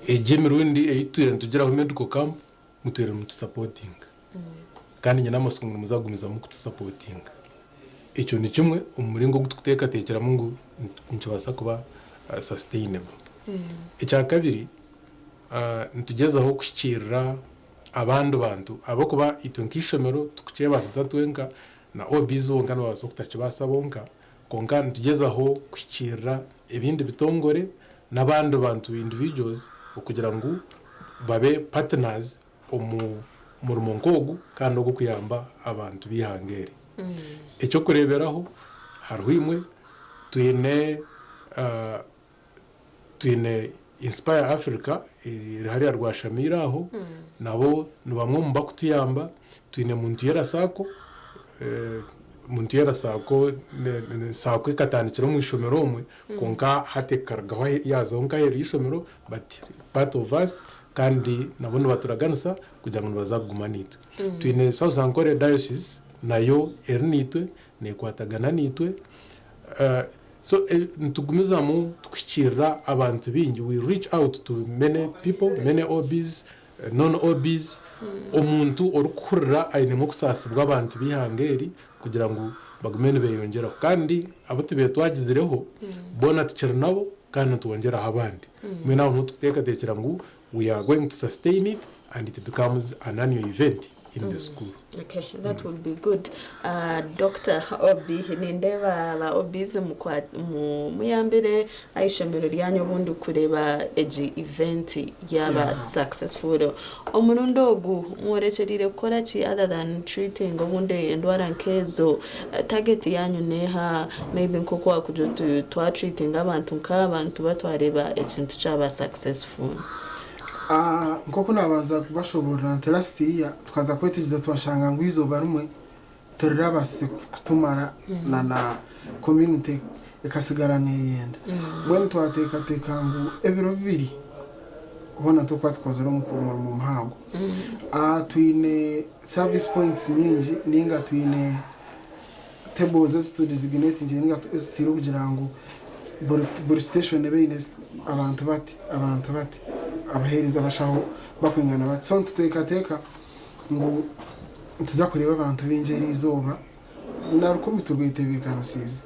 Speaker 14: egi emirundi ei tutwire nitugiraho medical camp, mutwire mutusupportinga, kandi nyine amasiko ngu nimuzagumizamu kutusupportinga. Ekyo ni kimwe omu muringo ogu tukuteekateekeramu ngu nikibaasa kuba sustainable. Ekya kabiri, nitugyezaho kuhikiirira abandi bantu, ahabw'okuba itwe nk'ishomero tukukyebasisa twenka, na OBs bonka nibabaasa okutakibaasa bonka, konka nitugyezaho kuhikiirira ebindi bitongore n'abandi bantu, individuals, okugira ngu babe partners omu murimo nk'ogu kandi ogw'okuyamba abantu b'ihanga eri. Ekyokureeberaho, hariho imwe twine Inspire Africa eri hariya Rwashamiire aho, nabo ni bamwe omu bakutuyamba. Twine Muntuyera SACCO. Muntuyera SACCO, SACCO ekatandikira omu ishomero omwe, konka hati ekarugaho yazaho nk'aheeru y'ishomero, but part of us, kandi nabo nibaturaganisa kugira ngu nibaza kuguma naitwe. Twine South Ankole Diocese, nayo eri naitwe, nekwatagana naitwe. So nitugumizamu tukuhikiirira abantu bingi. We reach out to many people, many OBs, non OBs, omuntu orikuhurira ainemu okusaasibwa abantu b'ihanga eri kugira ngu bagume nibeyongyeraho. Kandi abo tubiire twagizireho boona tukiri nabo. Kandi nitwongyeraho abandi. Mbwenu aho niho turikuteekateekyera ngu we are going to sustain it and it becomes an annual event in the school.
Speaker 1: Okay, that would be good. Doctor Obi, nindeeba ba OBs muyambire aha ishomero ryanyu obundi kureeba egi event yaaba successful. Omurundi ogu mworekyereire kukora ki other than treating obundi endwara nk'ezo? Target yanyu neeha? Maybe nk'oku waakugira oti twa treatinga abantu nk'aba nituba twareeba ekintu kyaba successful.
Speaker 15: Nk'oku naabanza kubashoboorora nti last year tukaza kwetegyereza twashanga ngu eizooba rimwe tirirabaasize kutumara na na community ekasigara neeyenda. Mbwenu twateekateeka ngu ebiro bibiri hoona turikuba tukozire omurimo muhango. Twine service points nyingi ninga twine tables ezi tu designatingire ninga ezi tutaire kugira ngu buri station ebe eine abantu bati, abantu bati, abaheereza abashaho bakwingana bati. So nituteekateeka ngu nituza kureeba abantu baingi eriizooba na rukumi turwetebeekanisiize.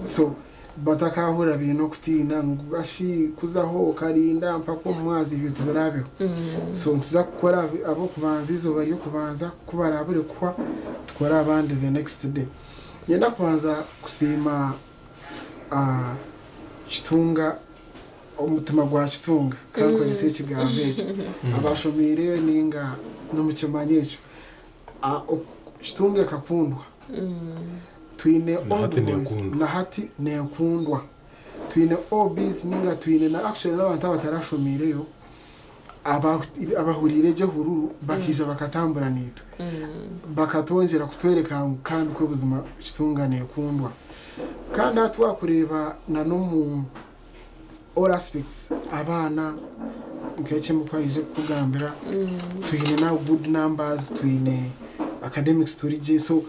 Speaker 15: So batakahurira baine okutiina ngu ashi kuzaho okarinda mpaka omu mwazyo ebyo tibiraabeho. So nituza kukora ab'okubanza eizooba ry'okubanza ku baraabure kuhwa tukore abandi the next day. Niinyenda kubanza kusiima Kitunga omutima gwa Kitunga ka nkorese ekigambo ekyo. Abashomiireyo ninga nimukimanya ekyo. Kitunga ekakundwa. Twine
Speaker 14: Na hati
Speaker 15: old boys
Speaker 14: neekundwa.
Speaker 15: Na hati neekundwa. Twine OBs ninga twine na actually n'abantu abatarashomiireyo abahuriire gye ehururu bakaija bakatambura naitwe bakatwongyera kutworeka ngu kandi kwo buzima Kitunga neekundwa. Kandi hati waakureeba na n'omu all aspects abaana nk'eki Emiko aije kukugambira twine now good numbers twine academics turi gye so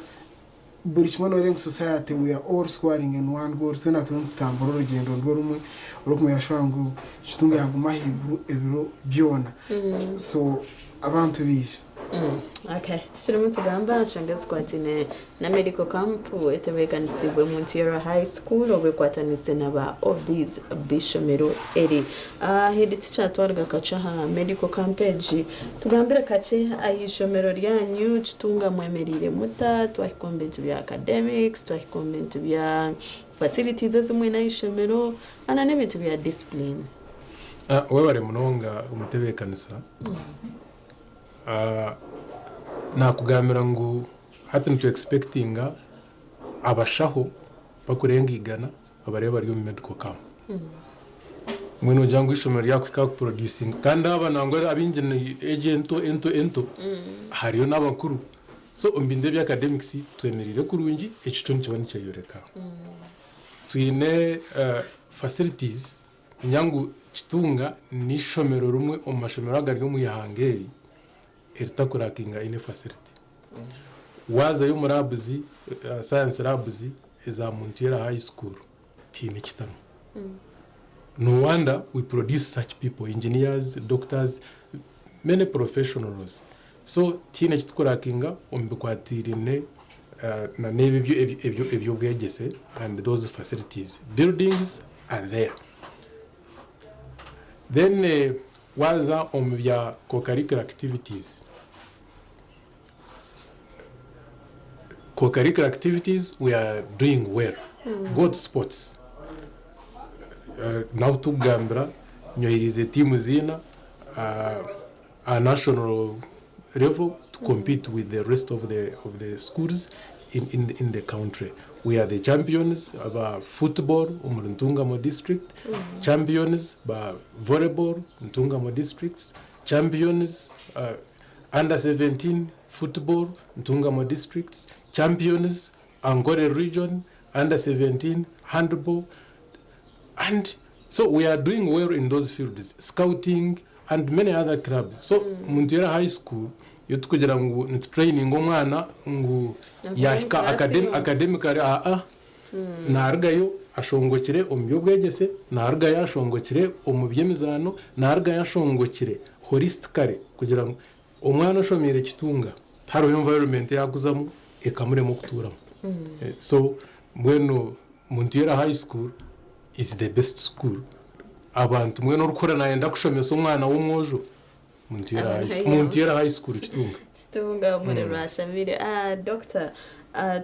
Speaker 15: buri kimwe nooreeba ngu society we are all scoring in one goal twena turiyo nitutambura orugyendo nirwo rumwe orikumanya shuwa ngu Kitunga yaaguma ahaiguru ebiro byona so abantu baija.
Speaker 1: Okay, tukirimu nitugamba aha nshonga ezikwataine na Medical Camp etebeekanisiibwe Muntuyeera High School obwo ekwatanise na ba OBs b'eishomero eri. Hedi tikyatwarwa kakye aha Medical Camp egi. Tugambire kakye aha ishomero ryanyu, Kitunga mwemereire muta? Twahika omu bintu bya academics, twahika omu bintu bya facilities ezi mwine aha ishomero na n'ebintu bya discipline.
Speaker 14: Webare munonga omutebeekanisa. Naakugambira ngu hati nitu expectinga abashaho bakurenga igana abariyo bari omu medical camp. Mbwenu noogira ngu eishomero ryakuhika aha kuproducinga kandi aba nangwa abaingi ni age ento ento ento hariyo n'abakuru. So omu bintu ebya academics twemereire kurungi ekyo kyo nikiba nikyeyoreka. Twine facilities Manya ngu Kitunga n'eishomero rimwe omu mashomero agari omu ihanga eri eritakurakinga any facility. Waazayo omu labs, science labs eza Muntuyeera High School tihaine ekitarimu. No wonder we produce such people, engineers, doctors, many professionals. So tihaine ekitukurakinga omu bikwatiraine na n'ebyo eby'obwegyese and those facilities. Buildings are there. Then waaza omu bya co-curricular activities, co-curricular activities we are doing well. Go to sports. Nahu tukugambira nyoheriize tiimu ziina aha national level to compete with the rest of the, of the schools in, in, in the country. We are the champions ba football omuri Ntungamo district, champions ba volleyball Ntungamo districts, champions under 17 football Ntungamo districts, champions Ankole region under 17 handball and so we are doing well in those fields, scouting and many other clubs. So Muntuyeera High School iyo tukugira ngu nitutraininga omwana ngu yahika academically aa narugayo ashongokire omu by'obwegyese, narugayo ashongokire omu by'emizaano, narugayo ashongokire holistically kugira ngu omwana oshomeire Kitunga tihariho environment ei arikuzamu ekamurema okutuuramu. So mbwenu Muntuyeera High School is the best school Abantu mbwenu orikuhurira naayenda kushomesa omwana w'omwojo, Muntuyeere high school Kitunga.
Speaker 1: Kitunga omuri Rwashamire. Doctor,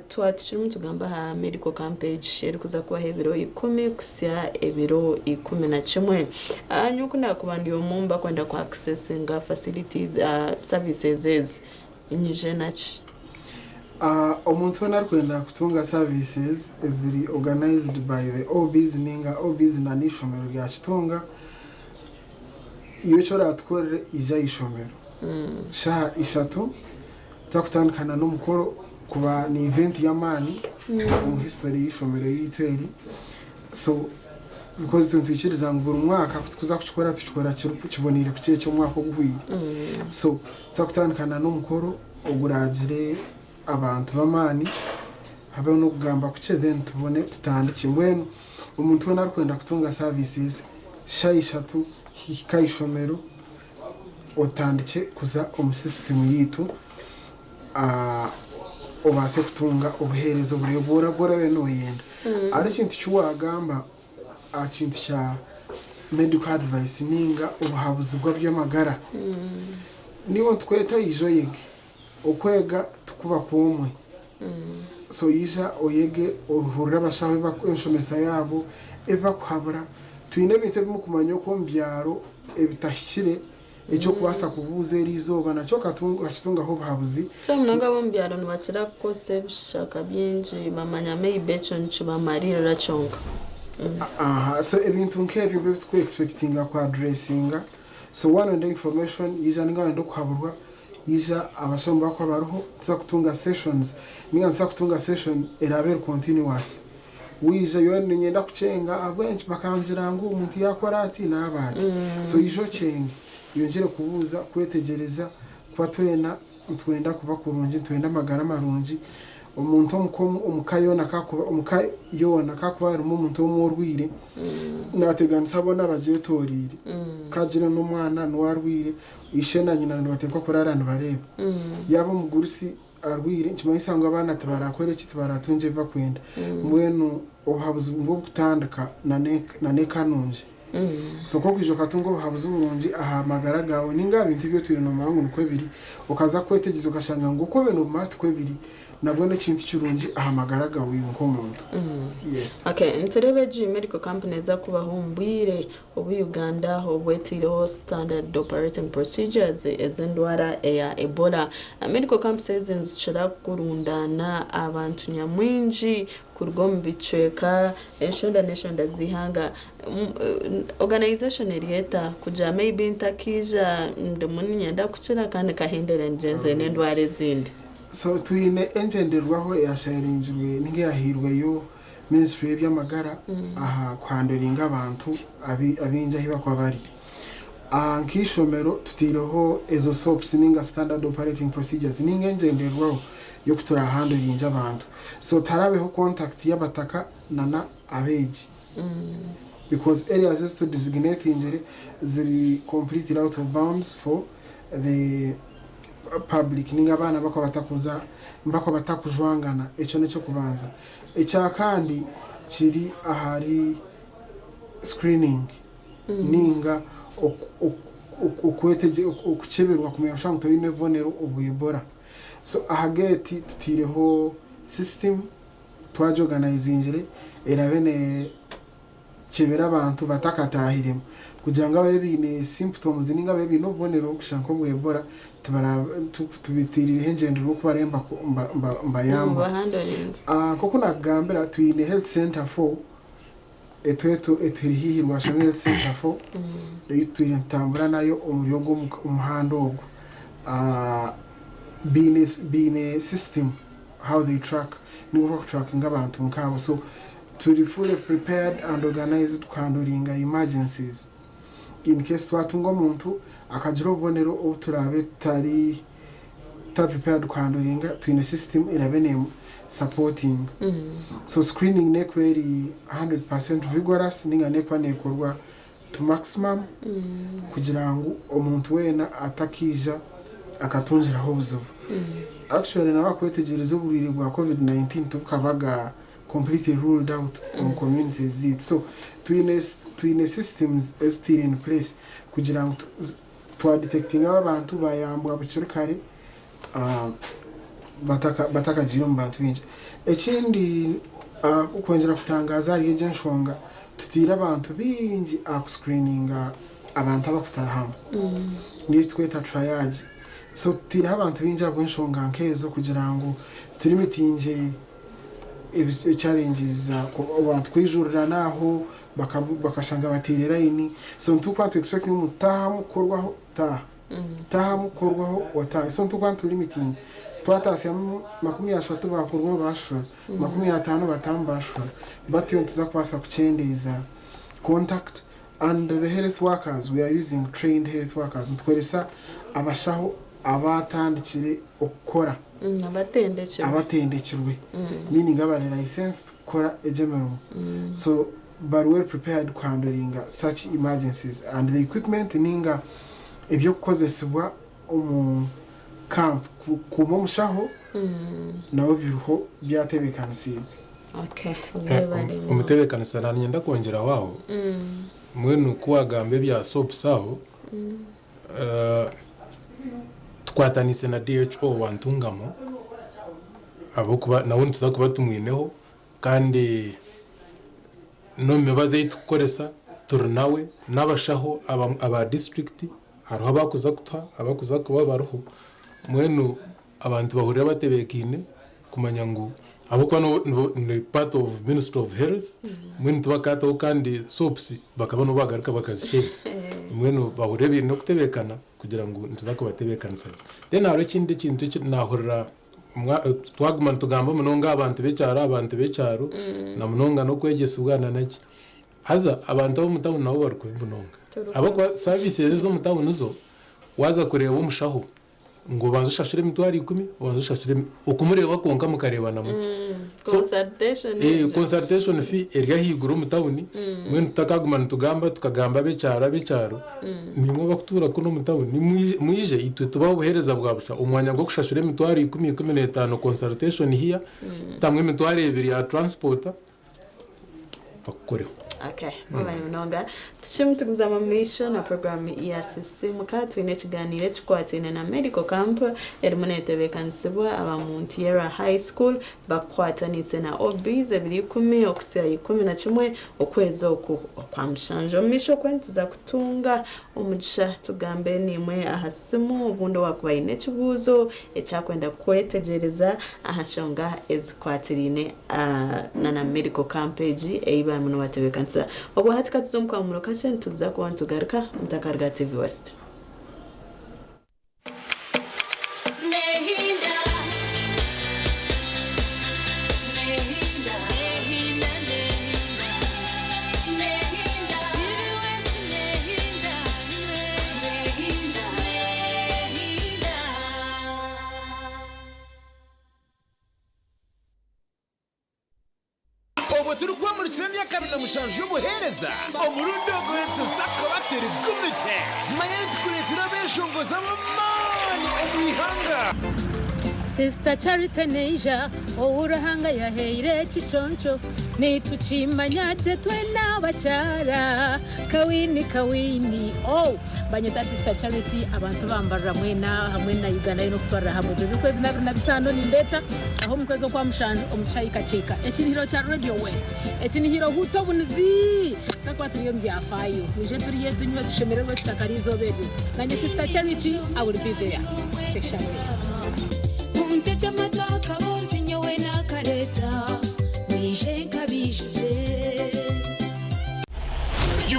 Speaker 1: twaba tukirimu nitugamba aha medical camp egi erikuza kubaho ebiro ikumi kuhitsya ebiro 11. Nyowe ku naakuba ndi omu barikwenda ku accessinga facilities, services ezi, nyije naki?
Speaker 15: Omuntu weena arikwenda kutunga services eziri organised by the OBs ninga OBs na n'eishomero rya Kitunga, iwe eki oratukorere ija aha ishomero shaaha 3 tuza n'omukoro kuba ni event y'amaani omu history y'eishomero ryaitu eri. So because nitwikiriza ngu buri mwaka kutukuza kukikora, tukikora kiboneire kukira eky'omwaka oguhwire. So tuza kutandikana n'omukoro oguragire abantu b'amaani, habeho n'okugamba kukye, then tubone tutandike. Mbwenu omuntu weena arikwenda kutunga services, shaaha 3 hika aha ishomero, otandike kuza omu system yaitu, obaase kutunga obuheereza oburi bworabe nooyenda. Hariho ekintu ki waagamba aha kintu kya medical advice ninga obuhabuzi bw'eby'amagara. Niiwe nitukweta, ija oyege. Okwega tikuba kwomwe. So ija oyege, ohurire abashaho enshomesa yaabo, ebi bakuhabura. Twine ebintu ebi mukumanya okwo omu byaro ebitahikire, ekyokubaasa kubuuza eri izooba nakyo okakitungaho obuhabuzi.
Speaker 1: Kyo munonga ab'omu byaro nibakira kukozesa ebishaka bingi, bamanya maybe ekyo nikibamarira kyonka.
Speaker 15: Aha, so ebintu nk'ebyo byo tuku expectinga ku addressinga. So one wenda information, yija, ninga wenda okuhaburwa, yija. Abashaho bakuba bariho, tuza kutunga sessions ninga nituza kutunga session erabe eri continuous. Wija yo ninyenda kucenga ahabw'enki bakangira ngu omuntu yakora ati naaba ati. So yija ocenge, yongyere kubuuza, kwetegyereza, kuba twena nitwenda kuba kurungi, nitwenda amagara marungi. Omuntu omuka yoona kakuba, omuka yoona kakuba harimu omuntu omwe orwire, nateganisa boona abagyetoreire. Kagira n'omwana niwe arwire, ishe na nyina nibateekwa kurara nibareeba. Yaaba omugurusi arwire, nikimanyisa ngu abaana tibarakora eki, tibaratunga ebi bakwenda. Mbwenu obuhabuzi bw'okutandika na n'eka nungi. So nk'okwija okatunga obuhabuzi burungi aha magara gaawe ninga aha bintu ebi otwire noomanya ngu nikwo biri, okaza kwetegyereza okashanga ngu okwo obe noobimanya tikwo biri, nabwo n'ekintu kirungi aha magara gaawe iwe nk'omuntu. Yes.
Speaker 1: Okay, nitureeba egi medical company eza kubaho omu bwire obu Uganda obwetiireho standard operating procedures ez'endwara eya Ebola. Medical camps ezi nizikira kurundaana abantu nyamwingi kuruga omu bicweka enshonda n'enshonda z'eihanga. Organization eryeta kugira maybe ntakiija ndimu niinyenda kukira kandi kahendere ngyenze n'endwara ezindi?
Speaker 15: So twine engyenderwaho eyasharingirwe ninga eyahairweyo ministry y'ebyamagara aha kuhandlinga abantu abingi ahi bakuba bari. Nk'ishomero tutaireho ezo SOPs ninga standard operating procedures ninga engyenderwaho y'oku turahandlinge abantu. So tiharabeho contact y'abataka nana abeegi, because areas ezi tudesignatingire ziri completely out of bounds for the public ninga abaana bakuba batakuza, bakuba batakujwangana. Ekyo n'ekyokubanza. Ekya kandi kiri ahari screening ninga okukyeberwa kumenya kushanga ngu toine obubonero obwa Ebola. So aha gate tutaireho system twagiorganizingire erabe nekyebera abantu batakatahiremu, kugira ngu ababe baine symptoms ninga ababe baine obubonero obukushusha nk'obwa Ebola, tubitirireho engyendererwa oku barebe mbayamba.
Speaker 1: Mubahandlinga.
Speaker 15: Nk'oku nakugambira, twine health center 4 etwetu eturi haihi, Rwashama Health Center 4, ei twine nitutambura nayo omuri ogwo omuhanda ogwo. Biine system how they track ninga oku bakutrackinga abantu nk'abo. So turi fully prepared and organized kuhandlinga emergencies in case twatunga omuntu akagira obubonero obu turabe tutari prepared kuhandlinga. Twine system erabe ne supporting. So screening nekuba eri 100% vigorous ninga nekuba nekorwa to maximum kugira ngu omuntu weena atakiija akatungiraho obuzibu. Actually, nawe akwetegyereza, oburwaire bwa COVID-19 tibukabaga. completely ruled out omu communities zaitu. So twine twine systems ezi tutaire in place kugira ngu twa detectinga aba abantu bayambwa bukiri kare bataka batakagiire omu bantu baingi. Ekindi okwongyera kutangaaza ahari egi enshonga, tutaire abantu baingi aha ku screeninga abantu abakutaahamu niyo turikweta triage. So tutaireho abantu baingi ahabw'enshonga nk'ezo kugira ngu turimitingye challenges abantu kwijurirana aho bakashanga bateire layini. So nitukuba nitu expectinga omuntu taahamu korwaho taaha, taahamu korwaho otaahe. So nitukuba nitu limitinga twataasyamu 30 baakorwaho baashura, 50 bataahamu baashura, batyo nituza kubaasa kukyendeeza contact and the health workers we are using trained health workers nitukoresa abashaho abaatandikire okukora.
Speaker 1: Abatendekirwe.
Speaker 15: Abatendekirwe meaning abari licensed kukora egyo emirimo so bari well prepared kuhandoringa such emergencies and the equipment ninga ebyokukozesibwa omu camp kukuuma omushaho nabo biriho byatebekanisiibwe.
Speaker 1: Okay, webale munonga.
Speaker 14: Omutebekanisa nanyenda kwongyeraho aho, mbwenu ku wagamba ebya soaps aho, Tukwatanise na DHO wa Ntungamo ahabw'okuba nawe nituza kuba tumwineho kandi n'omu mibazi ei turikukoresa turi nawe n'abashaho aba disiturikiti hariho abakuza kutuha abakuza kuba bariho mbwenu abantu bahurire batebeekaine kumanya ngu ahabw'okuba ni part of ministry of health mbwenu tibakaataho kandi soaps bakaba nibo bagaruka bakazisheenya mbwenu bahurire baine okutebeekana kugira ngu nituza kubatebeekanisa gye. Then hariho ekindi ekintu eki naahurira twaguma nitugamba munonga aha bantu b'ekyaro, aha bantu b'ekyaro na munonga n'okwegyesibwa na naki. Haza abantu ab'omu tawuni nabo bari kubi munonga. Ahabw'okuba services ez'omu tawuni zo, waaza kureeba omushaho ngu obanze oshashure 100,000, obanze oshashure okumureeba kwonka mukareebana muti. So,
Speaker 1: Consultation egyo.
Speaker 14: consultation fee eri ahaiguru omu tawuni, mbwenu tutakaguma nitugamba tukagamba ab'ekyaro ab'ekyaro, nimwe abakutuura kunu omu tawuni mwije itwe tubahe obuheereza bwa busha omu mwanya gw'okushashura 100,000, 15,000 consultation here, tamu 2000 ya transport. bakukoreho.
Speaker 1: Okay, mwebale munonga. Tukirimu tugumizamu omu maisho na puroguraamu ya Sisiimuka. Twine ekiganiiro ekikwataine na Medical Camp erimu neetebeekanisibwa aba Muntyera High School bakukwataniise na OBs ebiro ikumi okuhitsya 11 okwezi oku Okwamushanju. Omu maisho okwe nituza kutunga Omugisha tugambe naimwe aha simu obundi owaakuba aine ekibuuzo eki akwenda kwetegyereza aha nshonga ezikwatiraine na medical camp egi ei barimu nibatebeekanisa. Obwo hati ka tuze omu kahuumuro kakye nituza kuba nitugaruka mutakaruga aha TV West.
Speaker 6: Obwo turikwamurikira emyaka 27 y'obuheereza, omurundi ogu nituza kuba turi gumite. Manya nitukureetera abeeshongozi ab'amaani omu ihanga.
Speaker 2: Sister Charity Neija ou Ruhanga yahaire ekiconco nitukimanya gye twena abakyara Kawini kawini oh Banyeta Sister Charity abantu bambarira mwena hamwe na Uganda yoona okutwarira hamwe ebiro by'okwezi n'abiri na bitaano nimbeeta aho omu kwezi okwa mushanju omu kishaayi Kakyeka ekinihiro kya Radio West ekinihiro huuta obunizi tuza kuba turi omu byafaayo mwije turye tunywe tushemererwe tutakare eizooba eryo nanye Sister Charity I will be there Keshawe.
Speaker 13: Muntegye amatu akaboozi nyowe naakareeta, mwije nkabiijuze.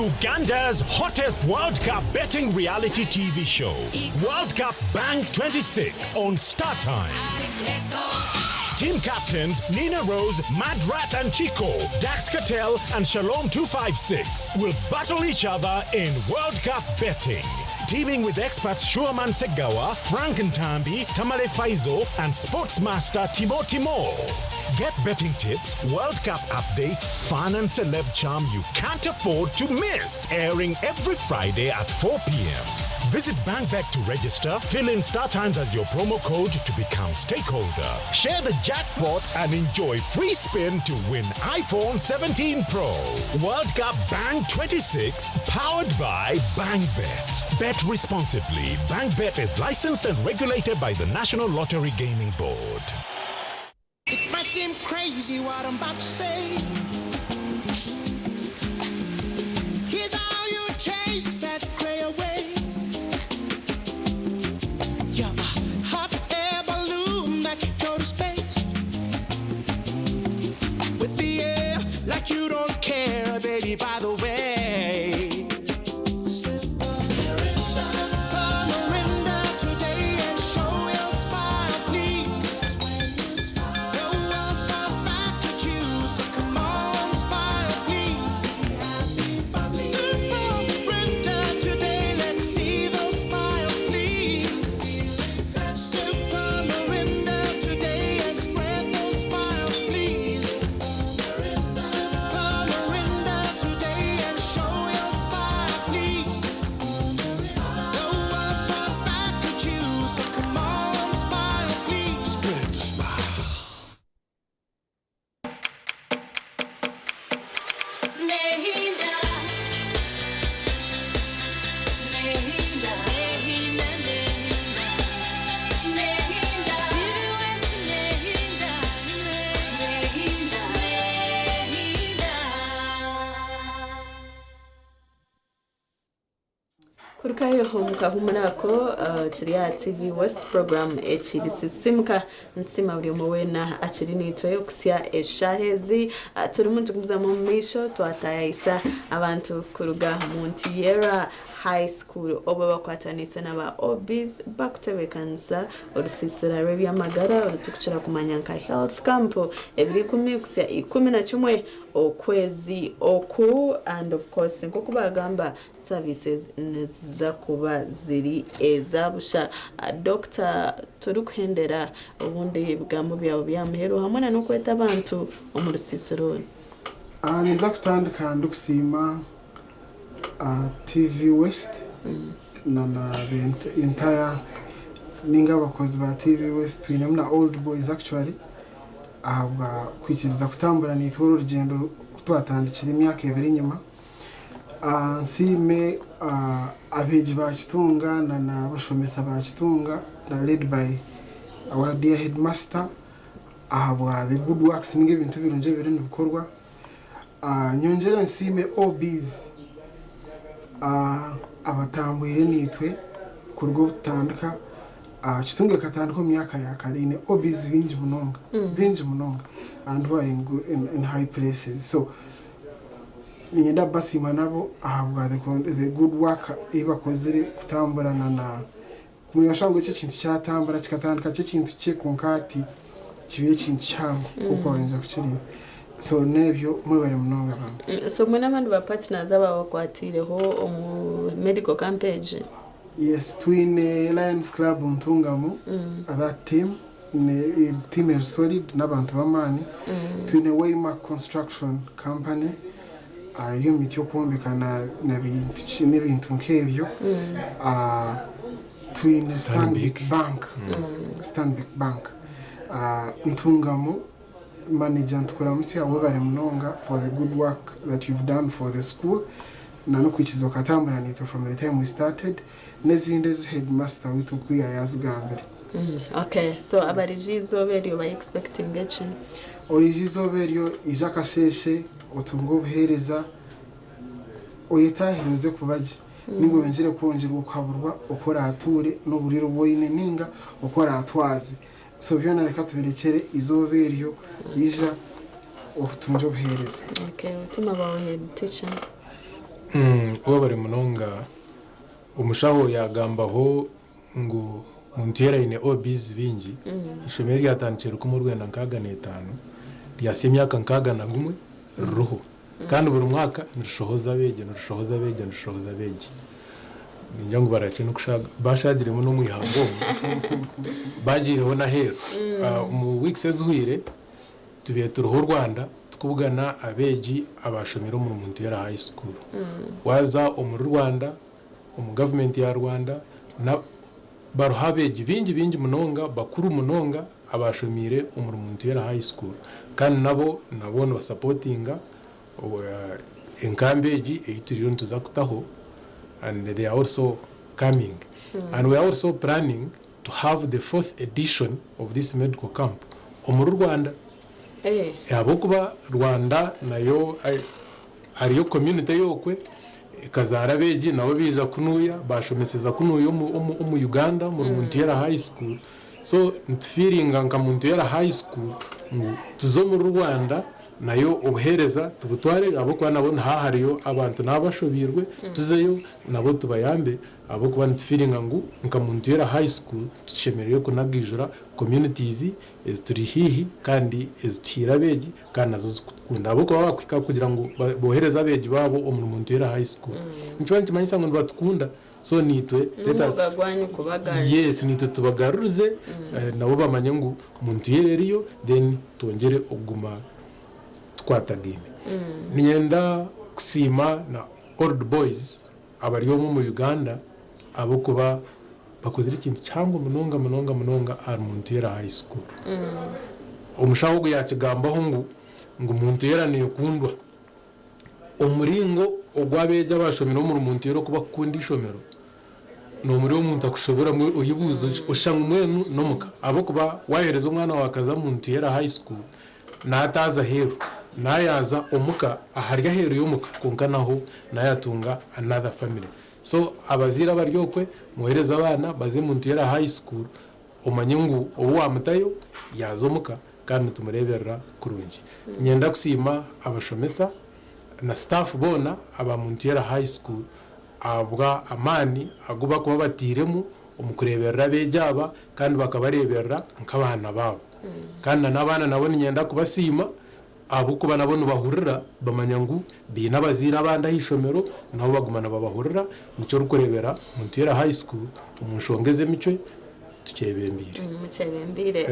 Speaker 16: Uganda's hottest World Cup betting reality TV show, World Cup Bank 26 on StarTime. Team captains Nina Rose, Mad Rat and Chico, Dax Cartel and Shalom 256 will battle each other in World Cup betting. Teaming with experts Shuaman Segawa, Frank Ntambi, Tamale Faizo, and sportsmaster Timo Timo. Get betting tips, World Cup updates, fun and celeb charm you can't afford to miss. Airing every Friday at 4 p.m. Visit BankBet to register, fill in StarTimes as your promo code to become stakeholder. Share the jackpot and enjoy free spin to win iPhone 17 Pro. World Cup Bang 26 powered by BankBet. Bet responsibly. BankBet is licensed and regulated by the National Lottery Gaming Board.
Speaker 17: It might seem crazy what I'm about to say. Here's how you chase that gray away. You're a hot air balloon that go to space. With the air like you don't care, baby, by the way. Sip a Mirinda today and show your smile, please. The world smiles back at you, so come on, smile, please. Sip a Mirinda today, let's see those smiles, please. Sip a Mirinda today and spread those smiles, please. Sip a Mirinda today and show your smile, please. The world smiles back at you, so come on, smile, please. Spread the smile.
Speaker 13: Nehinda, nehinda, nehinda, nehinda, nehinda, nehinda, nehinda.
Speaker 1: Kurukayo mukahumurako kiri aha TV West program ekiri Sisimuka. Nsiima buri omwe weena akiri naitwe okusya eshaaha ezi. Turimu nitugumizamu omu maisho twatayayisa abantu kuruga Muntuyera High School obwo bakwataniise n'aba OBs bakutebeekanisa orusiisira rw'ebyamagara orutukukira kumanya nka health camp 20 kusya 11 okwezi oku. And of course, nk'oku bagamba, services niziza kuba ziri ezabusha. Doctor, turikuhendera, obundi ebigambo byawe bya muheru hamwe na n'okweta abantu omu rusiisiro oru.
Speaker 15: Ninza kutandika ndikusiima TV West na the entire ninga abakozi ba TV West, twinemu na Old Boys actually, ahabwa kwikiriza kutambura nitwe oru rugendo twatandikira emyaka 2 enyima. Nsiime abeegi ba Kitunga na abashomesa ba Kitunga na led by our dear headmaster ahabwa the good works ninga ebintu birungi ebiri nibikorwa. Nyongyere nsiime OBs abatambwire nitwe kuruga obutandika. Kitunga ekatandika omu myaka ya kare ine OBs bingi munonga, bingi munonga, and who are in high places, so ninyenda basiima nabo ahabwa the good work ei bakozire kutamburana na kumuyasha ngu ekyo kintu kyatambura kikatandika kyo kintu kye, konka ati kibe ekintu kihango kuko wayinza kukireeba. So n'ebyo, mwebare munonga bantu.
Speaker 1: So mwe n'abandi ba partners ababakwatireho omu medical camp egi?
Speaker 15: Yes, twine Lions Club Ntungamo, that team ne team eri solid n'abantu b'amaani. Twine Waymark Construction Company, eri omu miti y'okwombeka na bintu n'ebintu nk'ebyo. Twine Stanbic Bank, Stanbic Bank. Ntungamo manager, ntukuramutsya, webare munonga for the good work that you've done for the school na n'okwikiza okatambura nitwe from the time we started, n'ezindi ezi headmaster witu okwiya yazigambire.
Speaker 1: Okay, so abarije izooba eryo ba expecting eki?
Speaker 15: Oije izooba eryo, ija akasheshe otunge obuheereza, oyetahire oze kubagye, ninga oyongere kwongyerwa okuhaburwa oku orature n'oburiro bwoine ninga oku oratwaze. So byona reka tubirekere izooba eryo, ija otunge obuheereza.
Speaker 1: Okay, obutumwa bwawe, head teacher?
Speaker 14: Wabare munonga. Omushaho yagambaho ngu Muntuyera aine OBs bingi. Ishomero ryatandikire 1965, ryasa emyaka 61 ririho, kandi buri mwaka nirishohoza abeegi, nirishohoza abeegi, nirishohoza abeegi. Ningira ngu barakye nokushaga bashagiremu n'omwihanga omu bagiireho n'aheeru. Omu weeks ezihwire tubiire turiho Rwanda tukubugana abeegi abashomire omuri Muntuyera High School. Waza omuri Rwanda omu gavumenti ya Rwanda na bariho abeegi baingi baingi munonga bakuru munonga abashomiire omuri Muntuyera High School kandi nabo nabo nibasapotinga enkambi egi ei turiyo nituza kutaho and they are also coming. And we are also planning to have the fourth edition of this medical camp omuri Rwanda. Ahabw'okuba Rwanda nayo hariyo community ey'okwe ekazaara abeegi nabo baija kunuuya bashomeseza kunuuya omu Uganda omuri Muntuyera High School. So nitufiiringa nka Muntuyera High School ngu tuze omuri Rwanda nayo obuheereza tubutwareyo ahabw'okuba nabo nihahariyo abantu nabo abashobiirwe tuzeyo nabo tubayambe ahabw'okuba nitufiiringa ngu nka Muntuyera High School tushemereire kunagaijura communities ezituri haihi kandi ezituhaire abeegi kandi nazo zikutukunda ahabw'okuba bakuhika kugira ngu bohereze abeegi baabo omuri Muntuyera High School nikiba nikimanyisa ngu nibatukunda so naitwe let us
Speaker 1: N'omwoga gwanyu kubagaruriza.
Speaker 14: Yes, naitwe tubagarurize nabo bamanye ngu Muntuyera eriyo then twongyere okuguma tukwatagaine. Niinyenda kusiima na Old Boys abari omwe omu Uganda ahabw'okuba bakozire ekintu kihango munonga munonga munonga ahari Muntuyera High School. Omushaho ogu yaakigambaho ngu ngu Muntuyera neekundwa. Omuringo ogu abeegi abashomire omuri Muntuyera oku bakukunda eishomero n'omuri omuntu akushoberamu oyebuuza oshusha ngu mbwenu n'omuka ahabw'okuba waaheereza omwana waawe akaza Muntuyera High School naataaza aheeru naayaza omuka ahari aheeru y'omuka kwonka naho naayatunga another family. So abazaire abari okwe mwohereze abaana baze Muntuyera High School omanye ngu obu waamutayo yaaza omuka kandi nitumureeberera kurungi. Niinyenda kusiima abashomesa na staff boona aba Muntuyera High School ahabwa amaani agu barikuba batairemu omu kureeberera abeegi aba kandi bakabareeberera nk'abaana baabo. Kandi na n'abaana nabo niinyenda kubasiima ahabw'okuba nabo nibahurira bamanya ngu baine abazaire abandi aha ishomero nabo baguma nibabahurira. Nikyo orikureebera Muntuyera High School omu nshonga ez'emicwe tukyebembeire.
Speaker 1: Mukyebembeire.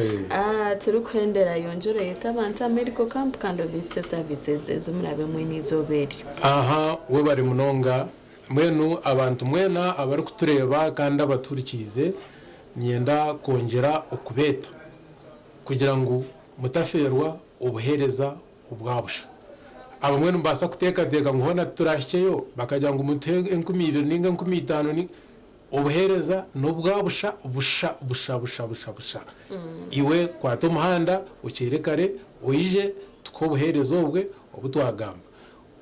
Speaker 1: Turikuhendera yongyera oyete abantu aha medical camp kandi obaitsye services ezi muraabe mwine eizooba eryo.
Speaker 14: Aha webare munonga. Mbwenu abantu mwena abarikutureeba kandi abatuhurikiize niinyenda kwongyera okubeeta kugira ngu mutafeerwa obuheereza obwa busha. Abamwe nimubaasa kuteekateeka ngu hoona titurahikyeyo bakagira ngu mutuhe 2000 nainga 5000 nainga. Obuheereza n'obwa busha busha busha busha busha busha. Iwe kwata omuhanda okyere kare oije tukuhe obuheereza obwe obu twagamba.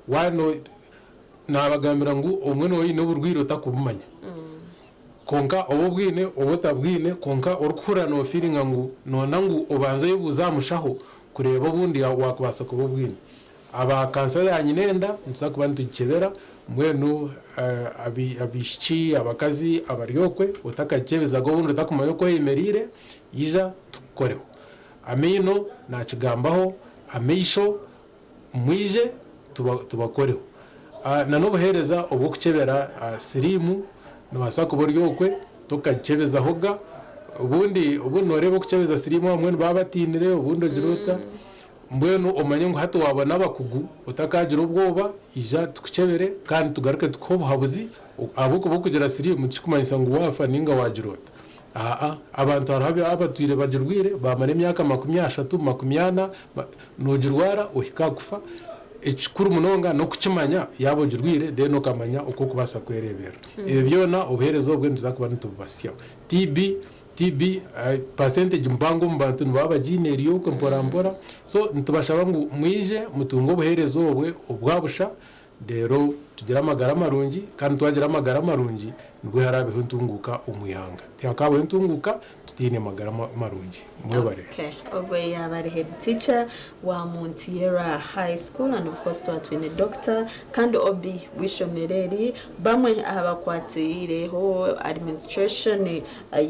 Speaker 14: Waaba naabagambira ngu obumwe nooba oine oburwaire otakubumanya. Kwonka oba obwine oba otabwine kwonka orikuhurira noofiiringa ngu nooyenda ngu obanze oyebuuze aha mushaho kureeba obundi waakubaasa kuba obwine. Aba kansa ya nyinenda nituza kuba nitugikyebera mbwenu abaishiki, abakazi abari okwe otakagikyebezaga obundi otakumanya oku oyemereire ija tukukoreho. Amaino nakigambaho, amaisho mwije tubakoreho. Na n'obuheereza obw'okukyebera siriimu nobaasa kuba ori okwe tokagikyebezahoga obundi obundi noreeba okukyebeza siriimu abamwe nibaba batiinire obundi ogire ota. Mbwenu omanye ngu hati waabona abakugu, otakaagira obwoba, ija tukukyebere kandi tugaruke tukuhe obuhabuzi ahabw'okuba okugira siriimu tikirikumanyisa ngu waafa nainga waagira ota. Aa, abantu hariho abatwire bagirwaire baamara emyaka 30, 40, noogirwara ohika aha kufa. Ekikuru munonga n'okukimanya yaaba ogirwaire then okamanya oku orikubaasa kwereeberera. Ebyo byona obuheereza obwe nituza kuba nitububasyaho. TB. TB percentage mpango omu bantu nibaba bagiine eri okwe mpora mpora so nitubashaba ngu mwije mutunge obuheereza obwe obwa busha reero tugire amagara marungi kandi twagira amagara marungi nibwo haraabeho entunguuka omu ihanga. Tihakaabaho entunguuka tutaine magara marungi. Mwebare.
Speaker 1: Okay, ogwo yaaba ari head teacher wa Muntiera High School and of course twaba twine doctor kandi OB w'eishomero eri bamwe aha bakwatiireho administration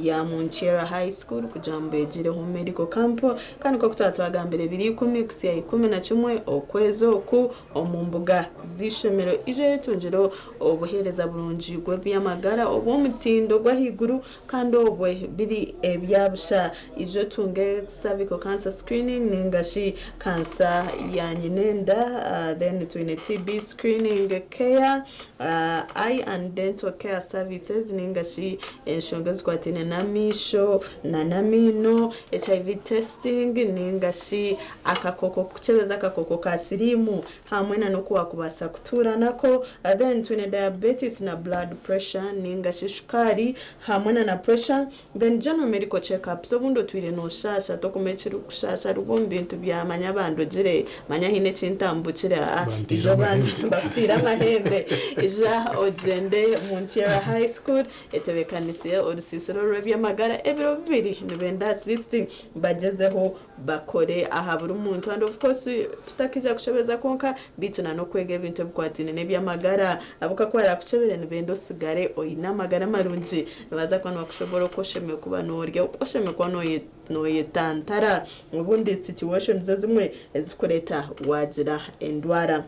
Speaker 1: ya Munkyera High School kugira ngu beegyireho medical camp kandi nk'oku twaba twagambire biri 10 kuhitsya 11 okwezi oku omu mbuga z'eishomero. Ijo. Oyetungira obuheereza burungi bw'ebyamagara obw'omutindo gw'ahaiguru kandi obwe biri ebyabusha. Ija otunge cervical cancer screening ningashi kansa ya nyinenda, then twine TB screening care, eye and dental care services ningashi enshonga ezikwataine n'amaisho n'amaino, HIV testing ningashi akakooko kukyebeza akakooko ka siriimu hamwe na n'oku waakubaasa kutuura nako. Then twine diabetes na blood pressure ningashi shukaari hamwe na pressure. Then general medical check-ups, obundi otwire nooshaasha tokumanya ekirikukushaasha ruga omu bintu bya manya bandogire, manya haine ekintambukire, aa
Speaker 14: Banteire
Speaker 1: ija obanze
Speaker 14: amahembe.
Speaker 1: bakutiire amahembe, ija ogyende Munkyera High School etebeekanisiire orusiisiro rw'eby'amagara ebiro bibiri nibenda at least bagyezeho bakore aha buri muntu and of course tutakija kushobeza kwonka beitu na n'okwega ebintu ebikwataine n'eby'amagara ahabw'okuba ku barakukyebere nibenda osigare oine amagara marungi nibaza kuba nibakushobora oku oshemereire kuba noorya oku oshemereire kuba nooyetantara obundi situations ezimwe ezikureeta waagira endwara.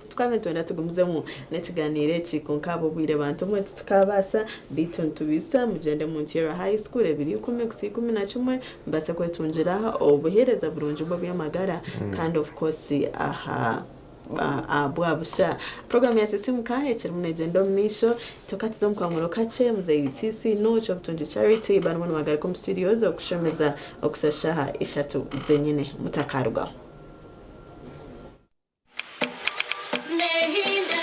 Speaker 1: Tukaba nitwenda tugumizemu n'ekiganiiro eki kwonka ahabw'obwire bantu mwe titukabaasa beitu nitubaisa mugyende Munkyera High School ebiri ikumi kuhitsya 11 mubaase kwetungira obuheereza burungi bw'eby'amagara kandi of course aha ahabwa busha. Puroguraamu ya Sisimuka ekirimu neegyenda omu maisho tukatiza omu kamuro kakye muzeeyi UCC Nooch Obutungi Charity barimu nibagaruka omu studios okushemeza okuhitsya shaaha ishatu zenyine mutakarugaho.
Speaker 13: Nehinda,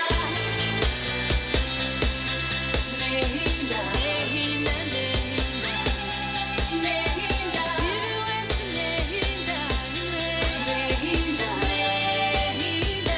Speaker 13: nehinda, nehinda, nehinda, nehinda, nehinda, nehinda.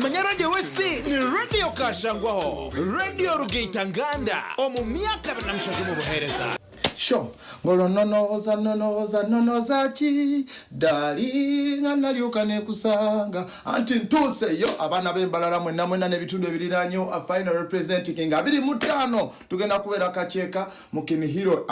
Speaker 6: Manya Radio West ni Radio Kashangwaho, Radio Rugaitanganda omu myaka 27 omu buheereza.
Speaker 18: Sho ngolwo nonooza nonooza nonooza ki Dali nga nalyoka nekusanga anti ntuuse yo abaana b'embalala mwena mwena n'ebitundu ebiriraanyewo a final representing 25 tugenda kubeera kakyeka mu Kinihiro.